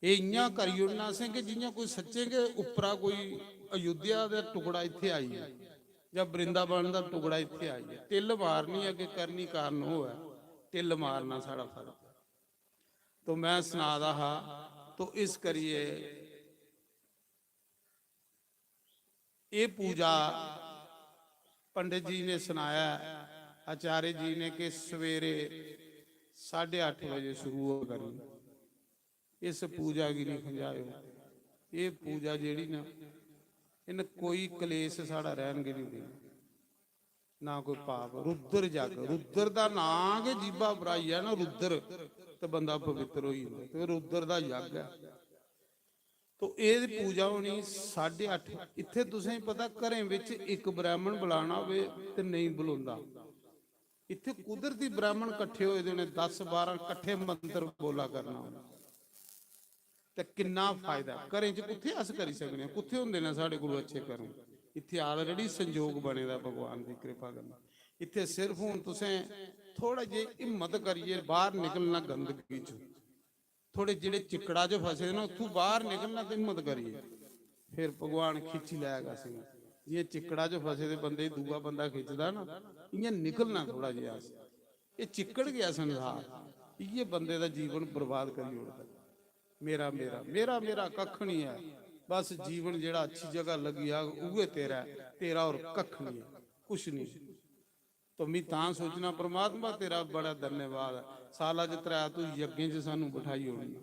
एह् इ'यां करी ओड़ना असें कि जि'यां कोई सच्चें गै उप्परा कोई अयोध्या दा टुकड़ा इत्थै आई गेआ जां वृंदावन दा टुकड़ा इत्थै आई गेआ। टिल्ल मारनी ऐ कि करनी कारण होऐ, टिल्ल मारना साढ़ा फर्ज। तो मैं सना दा हा, तो इस करियै एह् पूजा पंडित जी ने सनाया, आचार्य जी ने, कि सवेरे साढ़े अट्ठ बजे शुरू होआ करनी। इस पूजा गी नहीं खंजायो। एह् पूजा जेह्ड़ी ना, इन्न कोई कलेश साढ़ा रैह्न गै नहीं देना, ना कोई पाप। रुद्र जग, रुद्र दा नां गै जीभा पर आई जा ना, रुद्र, ते बंदा पवित्र होई जंदा। ते रुद्र दा जग ऐ। तो एह् पूजा होनी साढ़े अट्ठ। इत्थै तुसें पता, घरें बिच इक ब्राह्मण बुलाना होवे ते नेईं बुलोंदा। इत्थै कुदरती ब्राह्मण कट्ठे होए दे होने, दस बारां कट्ठे मंत्र बोला करना होना। ते किन्ना फायदा। घरें च कुत्थै अस करी सकने आं? कुत्थै होंदे न साढ़े कोल अच्छे कर्म? इत्थै already संजोग बने दा भगवान दी कृपा कन्नै। इत्थै सिर्फ हून तुसें थोड़ा जेहा हिम्मत करियै बाहर निकलना गंदगी च। थोड़े जेह्ड़े चिक्कड़ा च फसे दे न, उत्थूं बाहर निकलना ते हिम्मत करियै फिर भगवान खिच्ची लैग असेंगी। जियां चिक्कड़ा च फसे दे बंदे गी दूआ बंदा खिच्चदा ना, इयां निकलना थोड़ा जेहा अस। एह् चिक्कड़ गै संसार, इयै बंदे दा जीवन बर्बाद करी ओड़दा। मेरा, मेरा, मेरा, मेरा कक्ख नहीं ऐ। बस जीवन जेह्ड़ा अच्छी जगह लग्गी जाग, उ'ऐ तेरा ऐ, तेरा होर कक्ख नहीं ऐ, कुछ नहीं। तो मी तां सोचना, "परमात्मा, तेरा बड़ा धन्यवाद ऐ, साला च त्रै तू यज्ञें च सानू बठाई ओड़नी।"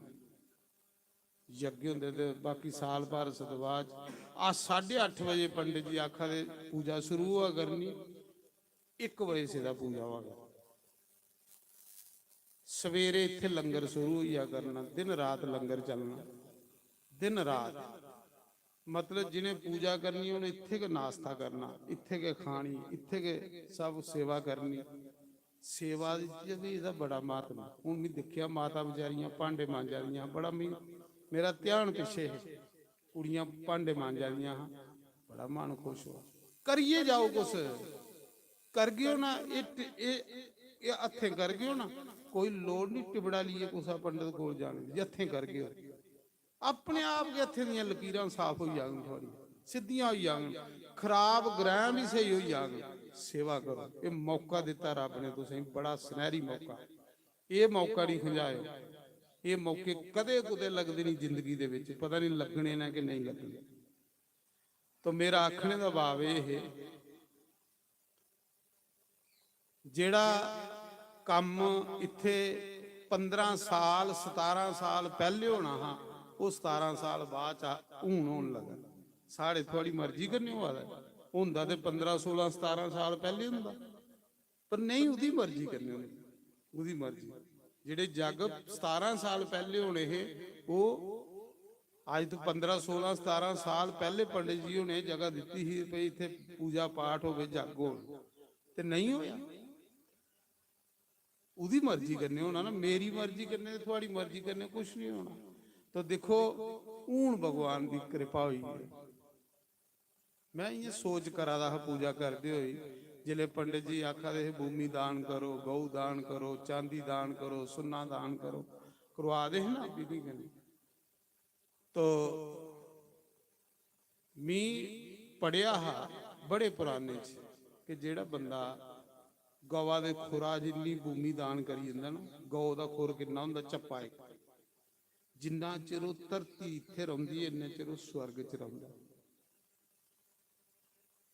यज्ञ होंदे ते बाकी साल भर सतवाह च। अस साढ़े अट्ठ बजे पंडित जी आखा दे, "पूजा शुरू होआ करनी, इक बजे सिद्धा पूजा होआ करनी।" सवेरे इत्थै लंगर शुरू होई जा करना, दिन रात लंगर चलना, दिन रात। मतलब, जि'नें पूजा करनी, उ'नें इत्थै गै नाश्ता करना, इत्थै गै खानी, इत्थै गै सब सेवा करनी। सेवा च बी एह्दा बड़ा म्हत्तव ऐ। हून में दिक्खेआ, माता बचैरियां भांडे मांजा दियां, बड़ा मी, मेरा ध्यान पिच्छे हे, कुड़ियां भांडे मांजा दियां हां, बड़ा मन खुश होआ। करियै जाओ कुछ, करगेओ ना, एह् ट-, एह्, एह् हत्थें करगेओ ना, कोई लोड़ नहीं टिबड़ा लेइयै कुसै पंडत कोल जाने दी, हत्थें करगेओ। अपने आप गै हत्थें दियां लकीरां साफ होई जाङन, थुआड़ी सिद्धियां होई जाङन, खराब ग्रह बी स्हेई होई जाङन। सेवा करो, एह् मौका दित्ता रब ने तुसेंगी, बड़ा सुनैहरी मौका। एह् मौका नहीं खंजायो। एह् मौके कदें कुतै लगदे नहीं जिंदगी दे बिच, पता नहीं लग्गने न कि नहीं लग्गने। तो मेरा आखने दा भाव एह् है, जेह्ड़ा कम्म इत्थै पंदरां साल, सतारां साल पैह्ले होना हा, ओह् सतारां साल बाद च हून होन लगा। साढ़े थुआड़ी मर्जी कन्नै होआ दा ऐ। होंदा ते पंदरां, सोलां, सतारां साल पैह्ले होंदा, पर नेईं, ओह्दी मर्जी कन्नै होंदा, ओह्दी मर्जी। जेह्ड़े जग सतारां साल पैह्ले होने हे, ओह् अज्ज तो पंदरां, सोलां, सतारां साल पैह्ले पंडित जी होने जगह दित्ती ही भई इत्थै पूजा पाठ होवे, जग होन, ते नेईं होया। ओह्दी मर्जी कन्नै होना ना, मेरी मर्जी कन्नै, थुआड़ी मर्जी कन्नै कुछ नहीं होना। तो दिक्खो, हून भगवान दी कृपा होई ऐ। मैं इ'यां सोच करा दा हा पूजा करदे होई, जिसलै पंडित जी आखा दे हे, "भूमि दान करो, गौ दान करो, चांदी दान करो, सुन्ना दान करो," करवा दे हे ना विधि कन्नै। तो मी पढ़ेआ हा बड़े पुराने च कि जेह्ड़ा बंदा गवा दे खुरा जिन्नी भूमि दान करी जंदा ना, गौ दा खुर किन्ना होंदा, चप्पा इक, जिन्ना चिर ओह् धरती इत्थै रौंह्दी ऐ, इन्ने चिर ओह् स्वर्ग च रौंह्दा।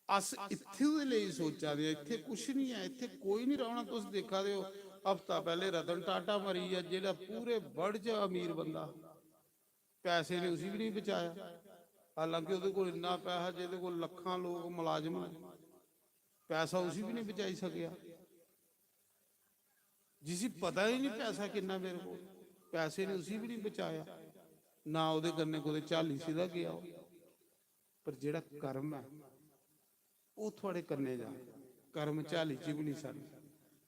अस इत्थूं दे लेई सोचा दे, इत्थै कुछ निं ऐ, इत्थै कोई निं रौह्ना। तुस दिक्खा दे ओ, हफ्ता पैह्ले रतन टाटा मरी गेआ, जेह्ड़ा पूरे वर्ल्ड च अमीर बंदा हा। पैसे ने उसी भी नहीं बचाया। हालांकि ओह्दे कोल इन्ना पैसा जेह्दे कोल लक्खां लोक मुलाजम न, पैसा उसी भी नहीं बचाई सकेआ। जिसी पता ही नहीं पैसा किन्ना मेरे कोल, पैसे ने उसी भी नहीं बचाया, ना ओह्दे कन्नै कुतै झाली सिद्धा गेआ ओह्। पर जेह्ड़ा कर्म ऐ, ओह् थुआढ़े कन्नै जा। कर्म झाली च बी नहीं सड़ना।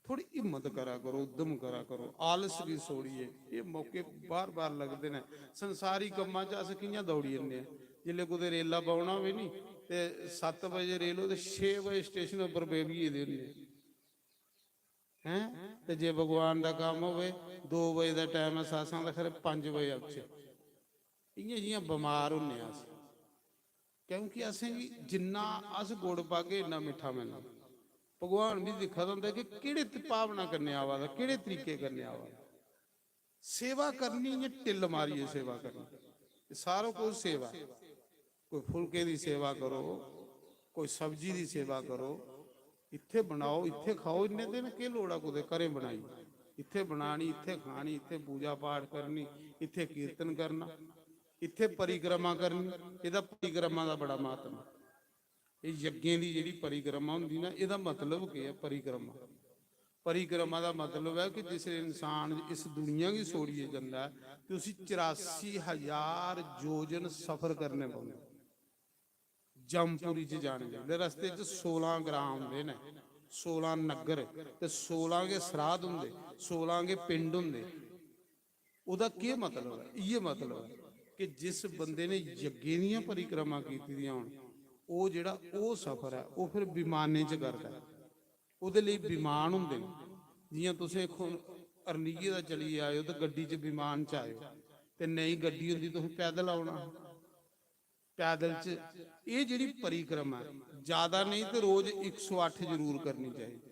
थोड़ी हिम्मत करा करो, उद्यम करा करो, आलस गी छोड़ियै। एह् मौके बार बार लगदे न। संसारी कम्मां च अस कि'यां दौड़ी जन्ने आं? जिसलै कुतै रेला बौह्ना होवे नी, ते सत्त बजे रेल होए ते छे बजे स्टेशन उप्पर बेही गेदे होन्ने आं। हैं? ते जे भगवान दा कम्म होवे, दो बजे दा टाइम ऐ सत्संग दा, खरे पंज बजे औचे। इ'यां जि'यां बमार होन्ने आं अस, क्योंकि असेंगी जिन्ना अस गुड़ पागे, इन्ना मिट्ठा मिलना। भगवान बी दिक्खा दा होंदा कि केह्ड़े त-, भावना कन्नै आवा दा, केह्ड़े तरीके कन्नै आवा दा। सेवा करनी, इ'यां टिल्ल मारियै सेवा करनी, एह् सारा कुछ सेवा ऐ। कोई फुलके दी सेवा करो, कोई सब्जी दी सेवा करो, इत्थै बनाओ, इत्थै खाओ। इन्ने दिन केह् लोड़ ऐ कुतै घरें बनाई? इत्थै बनानी, इत्थै खानी, इत्थै पूजा पाठ करनी, इत्थै कीर्तन करना, इत्थै परिक्रमा करनी। एह्दा परिक्रमा दा बड़ा म्हत्तव ऐ। एह् यज्ञें दी जेह्ड़ी परिक्रमा होंदी ना, एह्दा मतलब केह् ऐ? परिक्रमा, परिक्रमा दा मतलब ऐ कि जिस इंसान इस दुनिया गी छोड़ियै जंदा ऐ, ते उसी चरासी हजार योजन सफर करने पौंदे। जमपुरी च जाने दे, ते रस्ते च सोलां ग्रां औंदे न, सोलां नग्गर, ते सोलां गै सराध होंदे, सोलां गै पिंड होंदे। ओह्दा केह् मतलब ऐ? इ'यै मतलब ऐ कि जिस बंदे ने यज्ञें दियां परिक्रमा कीती दियां होन, ओह् जेह्ड़ा ओह् सफर ऐ, ओह् फिर विमानें च करदा ऐ। ओह्दे लेई विमान होंदे न। जि'यां तुसें इत्थूं अरनिये दा चलियै आए ओ ते गड्डी च, विमान च आए ओ, ते नेईं गड्डी होंदी, तुसें पैदल औना हा। पैदल च एह् जेह्ड़ी परिक्रमा ऐ, ज्यादा नेईं ते रोज इक सौ अट्ठ जरूर करनी चाहिदी।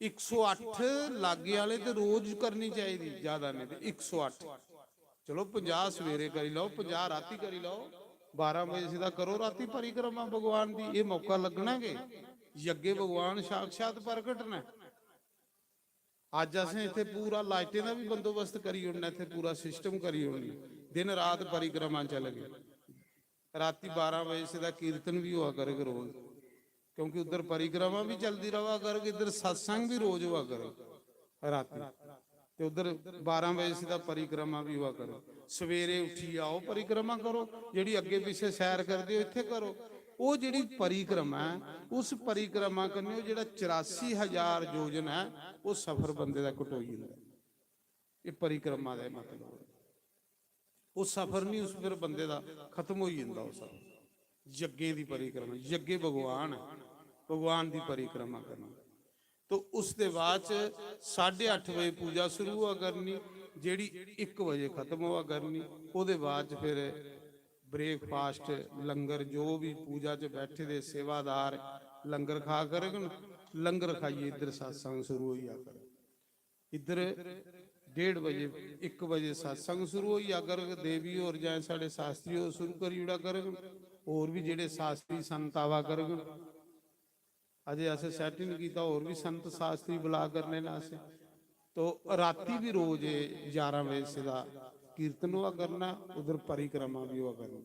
इक सौ अट्ठ लाग्गे आह्ले ते रोज करनी चाहिदी, ज्यादा नेईं ते इक सौ अट्ठ। चलो, पंजाह् सवेरे करी लैओ, पंजाह् रातीं करी लैओ, बारां बजे सिद्धा करो रातीं परिक्रमा भगवान दी। एह् मौका लग्गना गै, यज्ञे भगवान साक्षात प्रकट न। अज्ज असें इत्थै पूरा लाइटें दा बी बंदोबस्त करी ओड़ना, इत्थै पूरा सिस्टम करी ओड़ना। दिन रात परिक्रमा चलगी। रातीं बारां बजे सिद्धा कीर्तन बी होआ करग रोज, क्योंकि उद्धर परिक्रमा बी चलदी रवा करग, इद्धर सत्संग बी रोज होआ करग रातीं। ते उद्धर बारां बजे सिद्धा परिक्रमा बी होआ करग। सवेरे उट्ठियै आओ, परिक्रमा करो, जेह्ड़ी अग्गें पिच्छें सैर करदे ओ, इत्थै करो। ओह् जेह्ड़ी परिक्रमा ऐ, उस परिक्रमा कन्नै ओह् जेह्ड़ा चरासी हजार योजन ऐ, ओह् सफर बंदे दा कटोई जंदा ऐ। एह् परिक्रमा दा मतलब ऐ। ओह् सफर निं, उस फिर बंदे दा खत्म होई जंदा। ओह् सफर यज्ञें दी परिक्रमा, यज्ञ भगवान ऐ, भगवान दी परिक्रमा करनी। तो उसदे बाद च साढ़े अट्ठ बजे पूजा शुरू होआ करनी, जेह्ड़ी इक बजे खत्म होआ करनी। ओह्दे बाद च फिर ब्रेकफास्ट, लंगर, जो बी पूजा च बैठे दे सेवादार लंगर खा करगन, लंगर खाइयै इद्धर सत्संग शुरू होई जा करग। इद्धर डेढ़ बजे, इक बजे सत्संग शुरू होई जा करग, देवी होर जां साढ़े शास्त्री होर शुरू करी ओड़ा करग, होर बी जेह्ड़े शास्त्री संत आवा करग। अजें असें सैट निं कीता, होर बी संत शास्त्री बुला करने न असें। तो रातीं बी रोज एह् ञारां बजे सिद्धा कीर्तन होआ करना, उद्धर परिक्रमा बी होआ करनी।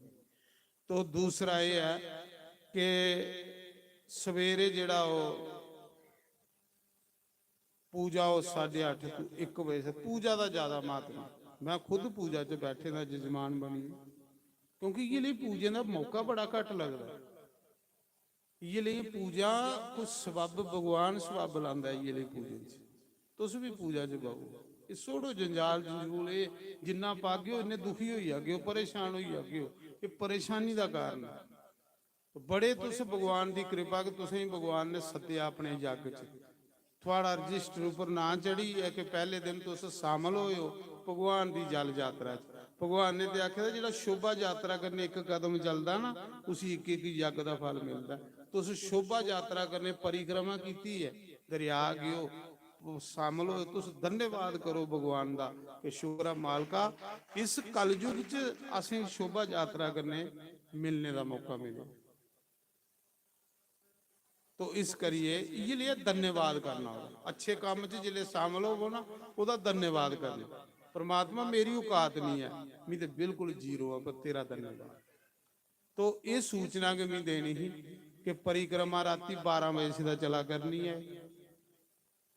तो दूसरा एह् ऐ कि सवेरे जेह्ड़ा ओह् पूजा ओह् साढ़े अट्ठ तों इक बजे से, पूजा दा ज्यादा म्हत्तव ऐ। मैं खुद पूजा च बैठे दा जजमान बनियै, क्योंकि इ'यै लेई पूजें दा मौका बड़ा घट्ट लगदा ऐ। इ'यै लेई पूजा कोई सब्ब, भगवान सब्ब लांदा ऐ इ'यै लेई पूजें च। तुस बी पूजा च बवो, एह् छोड़ो जंजाल जंजूल, एह् जिन्ना पागेओ इन्ने दुखी होई जागेओ, परेशान होई जागेओ। एह् परेशानी दा कारण ऐ। बड़े तुस भगवान दी कृपा कि तुसेंगी भगवान ने सद्देआ अपने जग च। थुआढ़ा रजिस्टर उप्पर नांऽ चढ़ी गेआ कि पैह्ले दिन तुस शामल होए ओ भगवान दी जल यात्रा च। भगवान ने ते आखे दा, जेह्ड़ा शोभा यात्रा कन्नै इक कदम चलदा ना, उसी इक इक जग दा फल मिलदा। तुस शोभा यात्रा कन्नै परिक्रमा कीती ऐ, दरेआ गेओ, शामल होए, तुस धन्यवाद करो भगवान दा कि शुक्र ऐ मालका, इस कलयुग च असें शोभा यात्रा कन्नै मिलने दा मौका मिलेआ। तो इस करियै इ'यै लेआ धन्यवाद करना होगा। अच्छे कम्म च जिसलै शामल होवो ना, ओह्दा धन्यवाद करना। परमात्मा, मेरी औकात नहीं है, मैं तो बिल्कुल जीरो हां, पर तेरा धन्यवाद। तो ये सूचना गै मैं देनी ही कि परिक्रमा राती बारां बजे सिद्धा चला करनी है।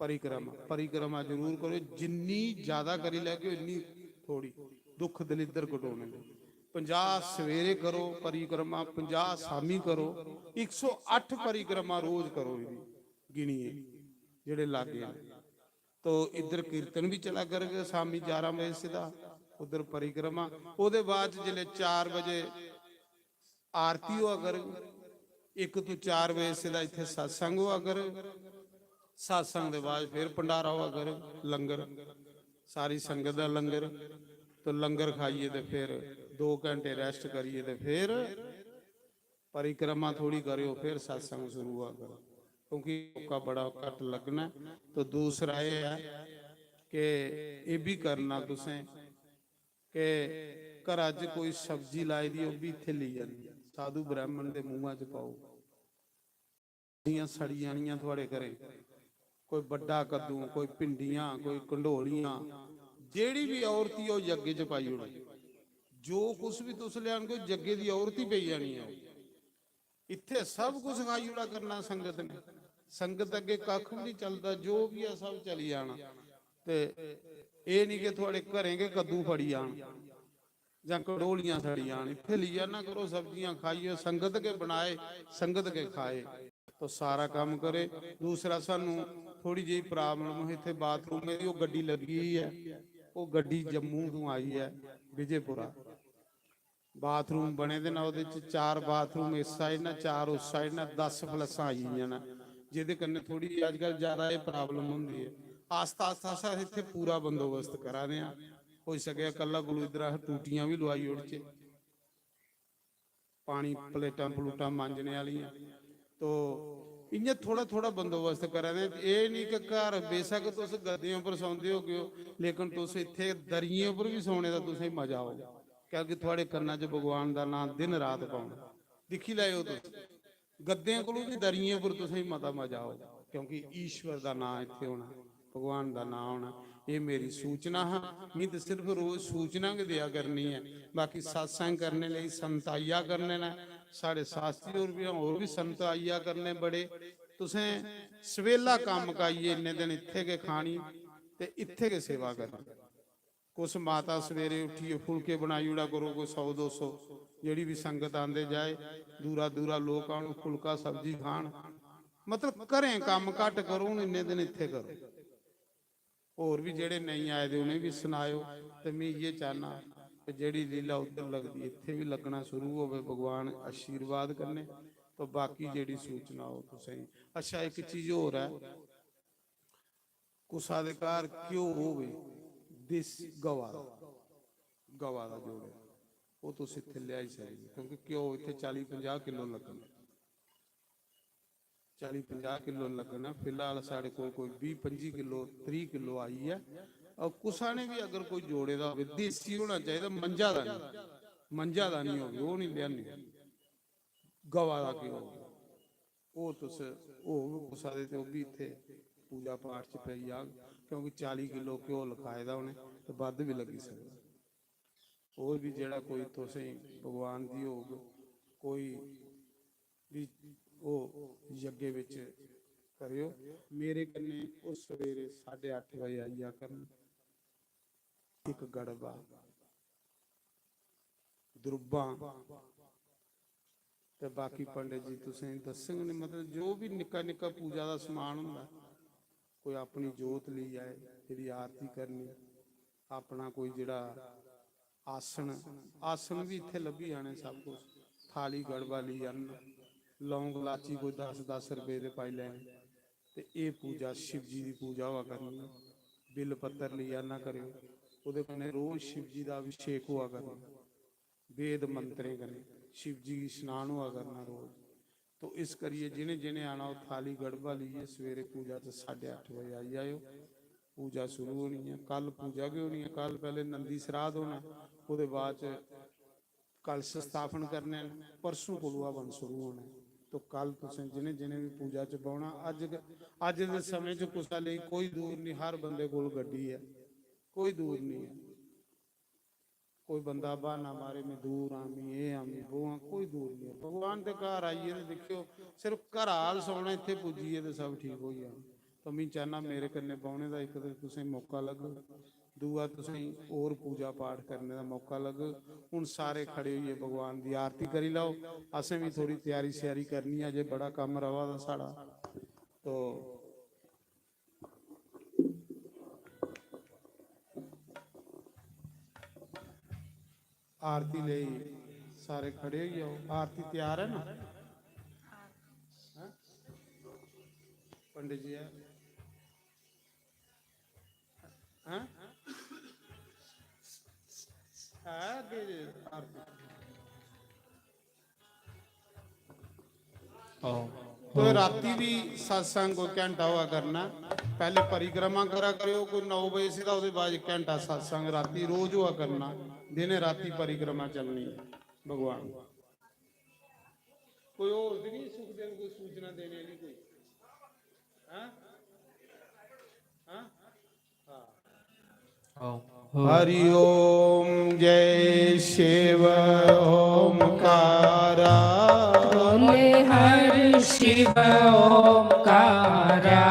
परिक्रमा, परिक्रमा जरूर करो, जिन्नी ज्यादा करी लैगे, इन्नी थोड़ी। दुख दलिद्दर कटोने ने। पंजाह सवेरे करो परिक्रमा, पंजाह शामी करो, इक सौ अट्ठ परिक्रमा रोज करो, इन्नी गिनियै जेह्ड़े लागे न। तो इद्धर कीर्तन भी चला करग शामी ग्यारह बजे सिद्धा, उद्धर परिक्रमा। ओह्दे बाद च जिसलै चार बजे आरती होआ करग, इक तो चार बजे सिद्धा इत्थै सत्संग होआ करग। सत्संग दे बाद फिर भंडारा होआ करग, लंगर, सारी संगत दा लंगर। तो लंगर खाइयै ते फिर दो घैंटे rest करियै ते फिर परिक्रमा थोड़ी करेओ, फिर सत्संग शुरू होआ करो, क्योंकि मौका बड़ा घट्ट लग्गना ऐ। तो दूसरा एह् ऐ कि एह् बी करना तुसें कि घरा च कोई सब्जी लाई दी, ओह् बी इत्थै लेई जानी, साधु ब्राह्मण दे मुंहा च पाओ। सब्जियां सड़ी जानियां थुआड़े घरें, कोई बड्डा कद्दू, कोई भिंडियां, कोई कंडोलियां, जेह्ड़ी बी औरती ओह् जग्गे च पाई ओड़ो। जो कुछ बी तुस लेआन, कोई जग्गे दी औरती पेई जानी ऐ। इत्थै सब कुछ खाई ओड़ा करना संगत ने, संगत अग्गे कक्ख बी निं चलदा, जो बी ऐ सब चली जाना। ते एह् निं कि थुआड़े घरें गै कद्दू फड़ी जान जां कंडोलियां सड़ी जान। इत्थै लेई जाना करो, सब्जियां खाइयै संगत गै बनाए, संगत गै खाए। तो सारा कम्म करे। दूसरा, सानू थोड़ी जेही problem ही इत्थै bathroom दी, ओह् गड्डी लग्गी दी ऐ, ओह् गड्डी जम्मू तों आई ऐ, विजयपुरा। Bathroom बने दे न, ओह्दे च चार bathroom इस side न, चार उस side न, दस flushां आई गेइयां न, जेह्दे कन्नै थोड़ी जेही अजकल ज्यादा एह् problem होंदी ऐ। आस्ता आस्ता अस इत्थै पूरा बंदोबस्त करा दे आं। होई सकेआ कल्ला कोलू इद्धर अस टूटियां बी लुआई ओड़चै, पानी, प्लेटां प्लूटां मांजने आह्लियां। तो इ'यां थोड़ा थोड़ा बंदोबस्त करा दे। एह् निं कि घर बेशक तुस गद्दें उप्पर सौंदे होगे ओ, लेकिन तुस इत्थै दरियें उप्पर बी सौने दा तुसेंगी मजा औग, क्योंकि थुआड़े कन्ना च भगवान दा नांऽ दिन रात पौना। दिक्खी लैओ तुस, गद्दें कोलू बी दरियें उप्पर तुसेंगी मता मजा औग, क्योंकि ईश्वर दा नांऽ इत्थै होना, भगवान दा नांऽ होना। एह् मेरी सूचना हा। मी ते सिर्फ रोज सूचना गै देआ करनी ऐ, बाकी सत्संग करने लेई संत आइया करने न, साढ़े शास्त्री होर बी, होर बी संत आइया करने बड़े। तुसें सवेला कम्म मकाइयै इन्ने दिन इत्थै गै खानी ते इत्थै गै सेवा करनी। कुछ माता सवेरे उट्ठियै फुलके बनाई ओड़ा करो, कोई सौ दो सौ, जेह्ड़ी बी संगत आंदे जाए, दूरा दूरा लोक आन, फुलका सब्जी खान। मतलब घरें कम्म घट्ट करो, हून इन्ने दिन इत्थै करो। होर बी जेह्ड़े नेईं आए दे, उ'नें बी सनाएओ। ते में इ'यै चाह्न्नां कि जेह्ड़ी लीला उद्धर लगदी, इत्थै बी लग्गना शुरू होवे भगवान आशीर्वाद कन्नै। तो बाकी जेह्ड़ी सूचना ओह् तुसेंगी। अच्छा, इक चीज होर ऐ, कुसा दे घर घ्यो होवे, देसी गवा दा, गवा दा जोड़े, ओह् तुस इत्थै लेआई सकदे, क्योंकि घ्यो इत्थै चाली पंजाह किलो लग्गना, चाली पंजाह किलो लग्गना। फिलहाल साढ़े कोल कोई बीह् पंजी किलो, त्रीह् किलो आई ऐ। और कुसा ने बी अगर कोई जोड़े दा होवे, देसी होना चाहिदा, मंजा दा नहीं, मंजा दा नहीं होवे, ओह् नहीं लेआनी। गवा दा घ्यो होग, ओह् तुस होग कुसा दे ते ओह् बी इत्थै पूजा पाठ च पेई जाग, क्योंकि चाली किलो घ्यो लखाए दा उ'नें ते बद्ध बी लग्गी सकदा। होर बी जेह्ड़ा कोई तुसें भगवान दी होग, कोई बी ओह् यज्ञ बिच करेओ। मेरे कन्नै ओह् सवेरे साढ़े अट्ठ बजे आई जा करन। इक गड़बा, द्रुब्बां, ते बाकी पंडित जी तुसेंगी दस्सङन। मतलब जो बी निक्का निक्का पूजा दा समान होंदा, कोई अपनी जोत लेई आए, जेह्ड़ी आरती करनी, अपना कोई जेह्ड़ा आसन, आसन बी इत्थै लब्भी जाने सब कुछ, थाली गड़बा लेई आह्नना, लौंग लाची कोई दस दस रपेऽ दे पाई लैने। ते एह् पूजा शिव जी दी पूजा होआ करनी ऐ। बिल पत्तर लेई आना करेओ, ओह्दे कन्नै रोज शिव जी दा अभिषेक होआ करना, वेद मंत्रें कन्नै शिव जी गी स्नान होआ करना रोज। तो इस करियै जि'नें जि'नें आना, ओह् थाली गड़बा लेइयै सवेरे पूजा च साढ़े अट्ठ बजे आई जाएओ। पूजा शुरू होनी ऐ, कल पूजा गै होनी ऐ। कल पैह्ले नंदी श्राद्ध होना, ओह्दे बाद च कलश स्थापन करने न, परसों कोलू हवन शुरू होना ऐ। तो कल तुसें जि'नें जि'नें बी पूजा च बौह्ना, अज्ज, अज्ज दे समें च कुसै लेई कोई दूर निं, हर बंदे कोल गड्डी ऐ, कोई दूर निं ऐ। कोई बंदा बहाना मारे, "मैं दूर आं, मैं एह् आं, मैं वो आं", कोई दूर नहीं है। भगवान दे घर आइए ते दिक्खेओ, सिर्फ घरा हाल सौना, इत्थे पुज्जिए ते सब ठीक होई जाना। तो मैं चाहना, मेरे कन्नै बौह्ने दा इक ते तुसें मौका लग्ग, दूआ तुसें होर पूजा पाठ करने दा मौका लग्ग। हून सारे खड़े होइए भगवान दी आरती करी लैओ। असें भी थोड़ी त्यारी श्यारी करनी है, अजे बड़ा कम्म रवा दा साढ़ा। तो आरती लेई सारे खड़े होई जाओ। आरती त्यार है ना? हैं? पंडित जी है? हैं? है अग्गें जे आरती? आहो। तो राती भी सत्संग कोई घंटा होआ करना, पैह्ले परिक्रमा करा करेओ कोई नौ बजे से, तां ओह्दे बाद घंटा सत्संग राती रोज होआ करना, दिने राती परिक्रमा चलनी है भगवान। कोई होर ते नहीं सुखदेव कोई सूचना देने आह्ली कोई? हैं? हैं? हाँ। हरि ओम जय शिव ओमकारा। बोले हर शिव ओमकारा।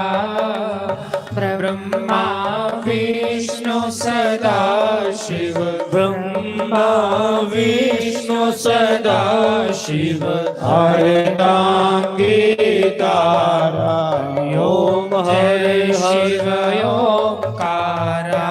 ब्रह्मा विष्णु सदा शिव। ब्रह्मा विष्णु सदा शिव। अर्धांगीकारा। ओम हर जय हर शिव ओमकारा।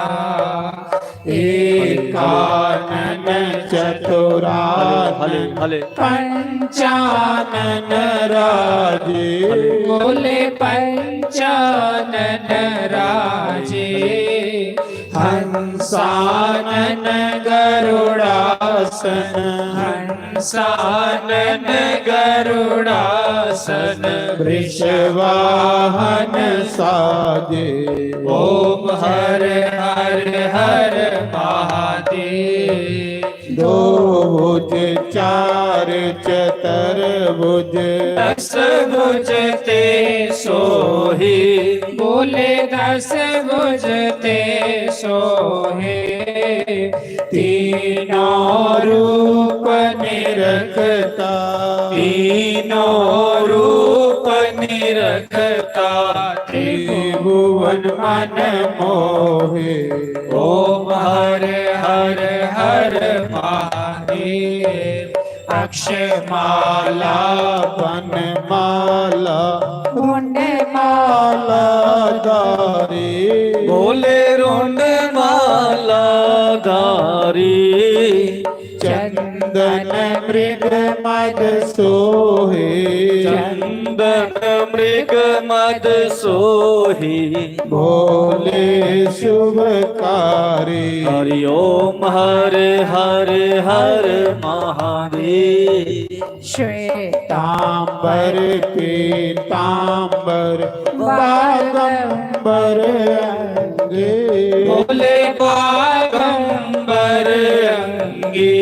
एकानन चतुरानन हले, हले। पंचानन राजे। बोले पंचानन राजे। हंसानन गरुड़ासन। हंसानन गरुड़ासन। वृषवाहन साजे। ओम हर हर हर महादेव। दो भुज चार चतुर्भुज। दस भुज ते सोहे। बोले दस भुज ते सोहे। तीनों रूप निरखता। तीनों रूप निरखता। त्रिभुवन मन मोहे। ओम हर हर हर महादेव। अक्षमाला बनमाला रुंड माला धारी। बोले रुंड माला धारी। चंदन मृग मद सोहे। चंदन मृग मद सोहे। भोले शुभकारी। हरि ओम हर हर हर महादेव। श्वेतांबर पीतांबर बागंबर अंगे। बोले बागंबर अंगे।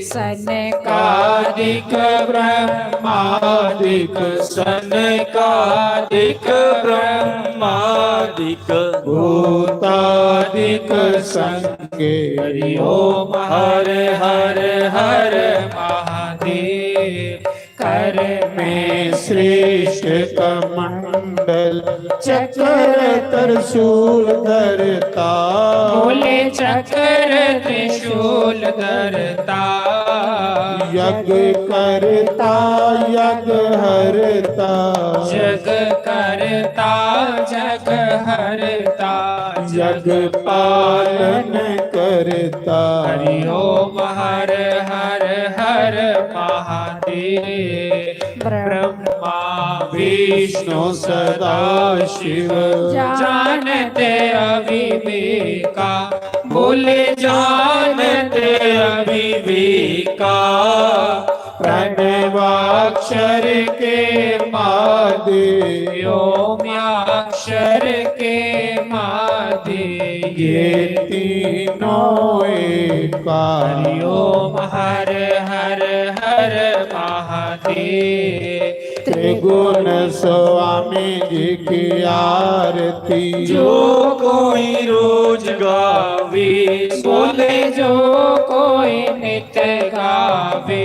सनकादिक ब्रह्मादिक। सनकादिक ब्रह्मादिक। भूतादिक संगे। हरि ओम हर हर हर महादेव। कर में श्रेष्ठ कमंडल चक्र त्रिशूल धरता। बोले चक्र त्रिशूल धरता। यज्ञ करता यज्ञ हरता। जग करता जग हरता। जग पालन करता। हरि ओम हर हर हर महादेव। ब्रह्मा विष्णु सदा शिव। जानते अविवेका। बोले जानते अविवेका। प्रणवाक्षर के मादे। व्योम्याक्षर के मादे। ये तीनों एका। हरि ओम हर हर हर महादेव। त्रिगुण स्वामी जी की आरती। जो कोई रोज गावे, बोले जो कोई नित गावे।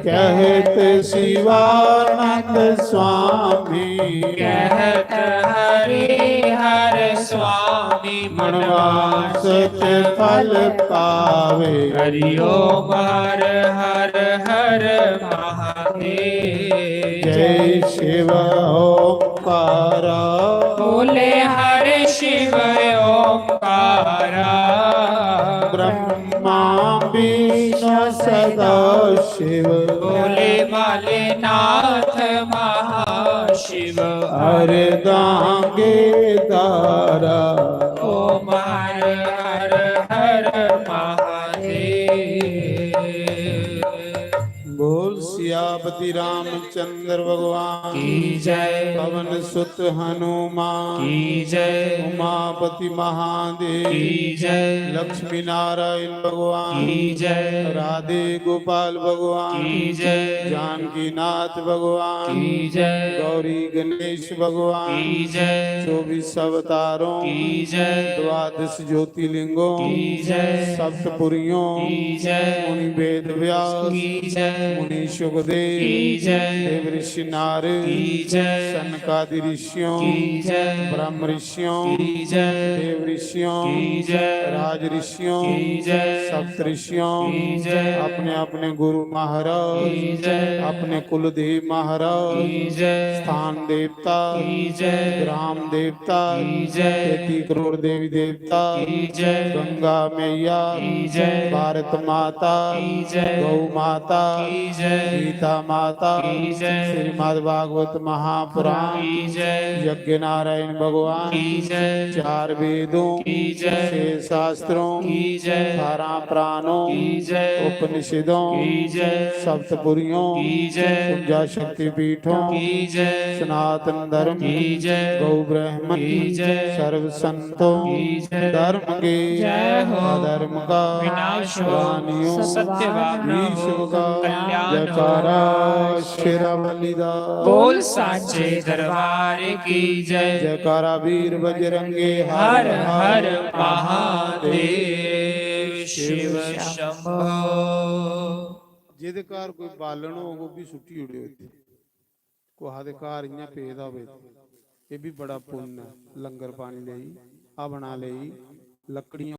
कहत शिवानंद स्वामी। कहत हरि हर स्वामी। मनवांछित फल पावे। हरि ओम हर हर हर महादेव। जय शिव ओंकारा। बोले हर शिव ओंकारा। ब्रह्मा विष्णु सदा शिव। बोले माले नाथ महाशिव। अर्धांगे दारा। ओम हर हर हर महादेव। बोल सियापति रामचंद्र भगवान की जय। पवन सुत हनुमान की जय। उमापति महादेव की जय। लक्ष्मी नारायण भगवान की जय। राधे गोपाल भगवान की जय। जानकी नाथ भगवान की जय। गौरी गणेश भगवान की जय। चौबीस अवतारों की जय। द्वादश ज्योतिर्लिंगों की जय। सप्तपुरियों की जय। मुनि वेद व्यास की जय। मुनि सुखदेव की जय। देव ऋषि नारद की जय। सनकादि ऋषियों की जय। ब्रह्म ऋषियों की जय। देव ऋषियों की जय। राज ऋषियों की जय। सप्त ऋषियों की जय। अपने अपने गुरु महाराज की जय। अपने कुलदेव महाराज की जय। स्थान देवता की जय। ग्राम देवता की जय। तैंतीस करोड़ देवी देवता की जय। गंगा मैया की जय। भारत माता की जय। गौ माता की जय। गीता माता की जय। श्रीमद् भागवत महापुराण की जय। यज्ञ नारायण भगवान की जय। चार वेदों की जय। छह शास्त्रों की जय। अठारह पुराणों की जय। उपनिषदों की जय। सप्तपुरियों की जय। ऊंजा शक्ति पीठों की जय। सनातन धर्म की जय। गौ ब्राह्मण की जय। सर्व संतों की जय। धर्म के जय हो। अधर्म का विनाश हो। प्राणियों सत्य भावना हो। विश्व का कल्याण हो। जयकारा शेरा वाली दा। बोल सांचे दरबार की जय। जयकारा वीर बजरंगे हर हर महादेव शिव शंभो। जेह्दे घर कोई बालन होग, ओह् बी सुट्टी ओड़ेओ इत्थै। कुसै दे घर इ'यां पेदा होवे, एह् बी बड़ा पुन्न ऐ। लंगर पानी लेई, हवना लेई, लकड़ियां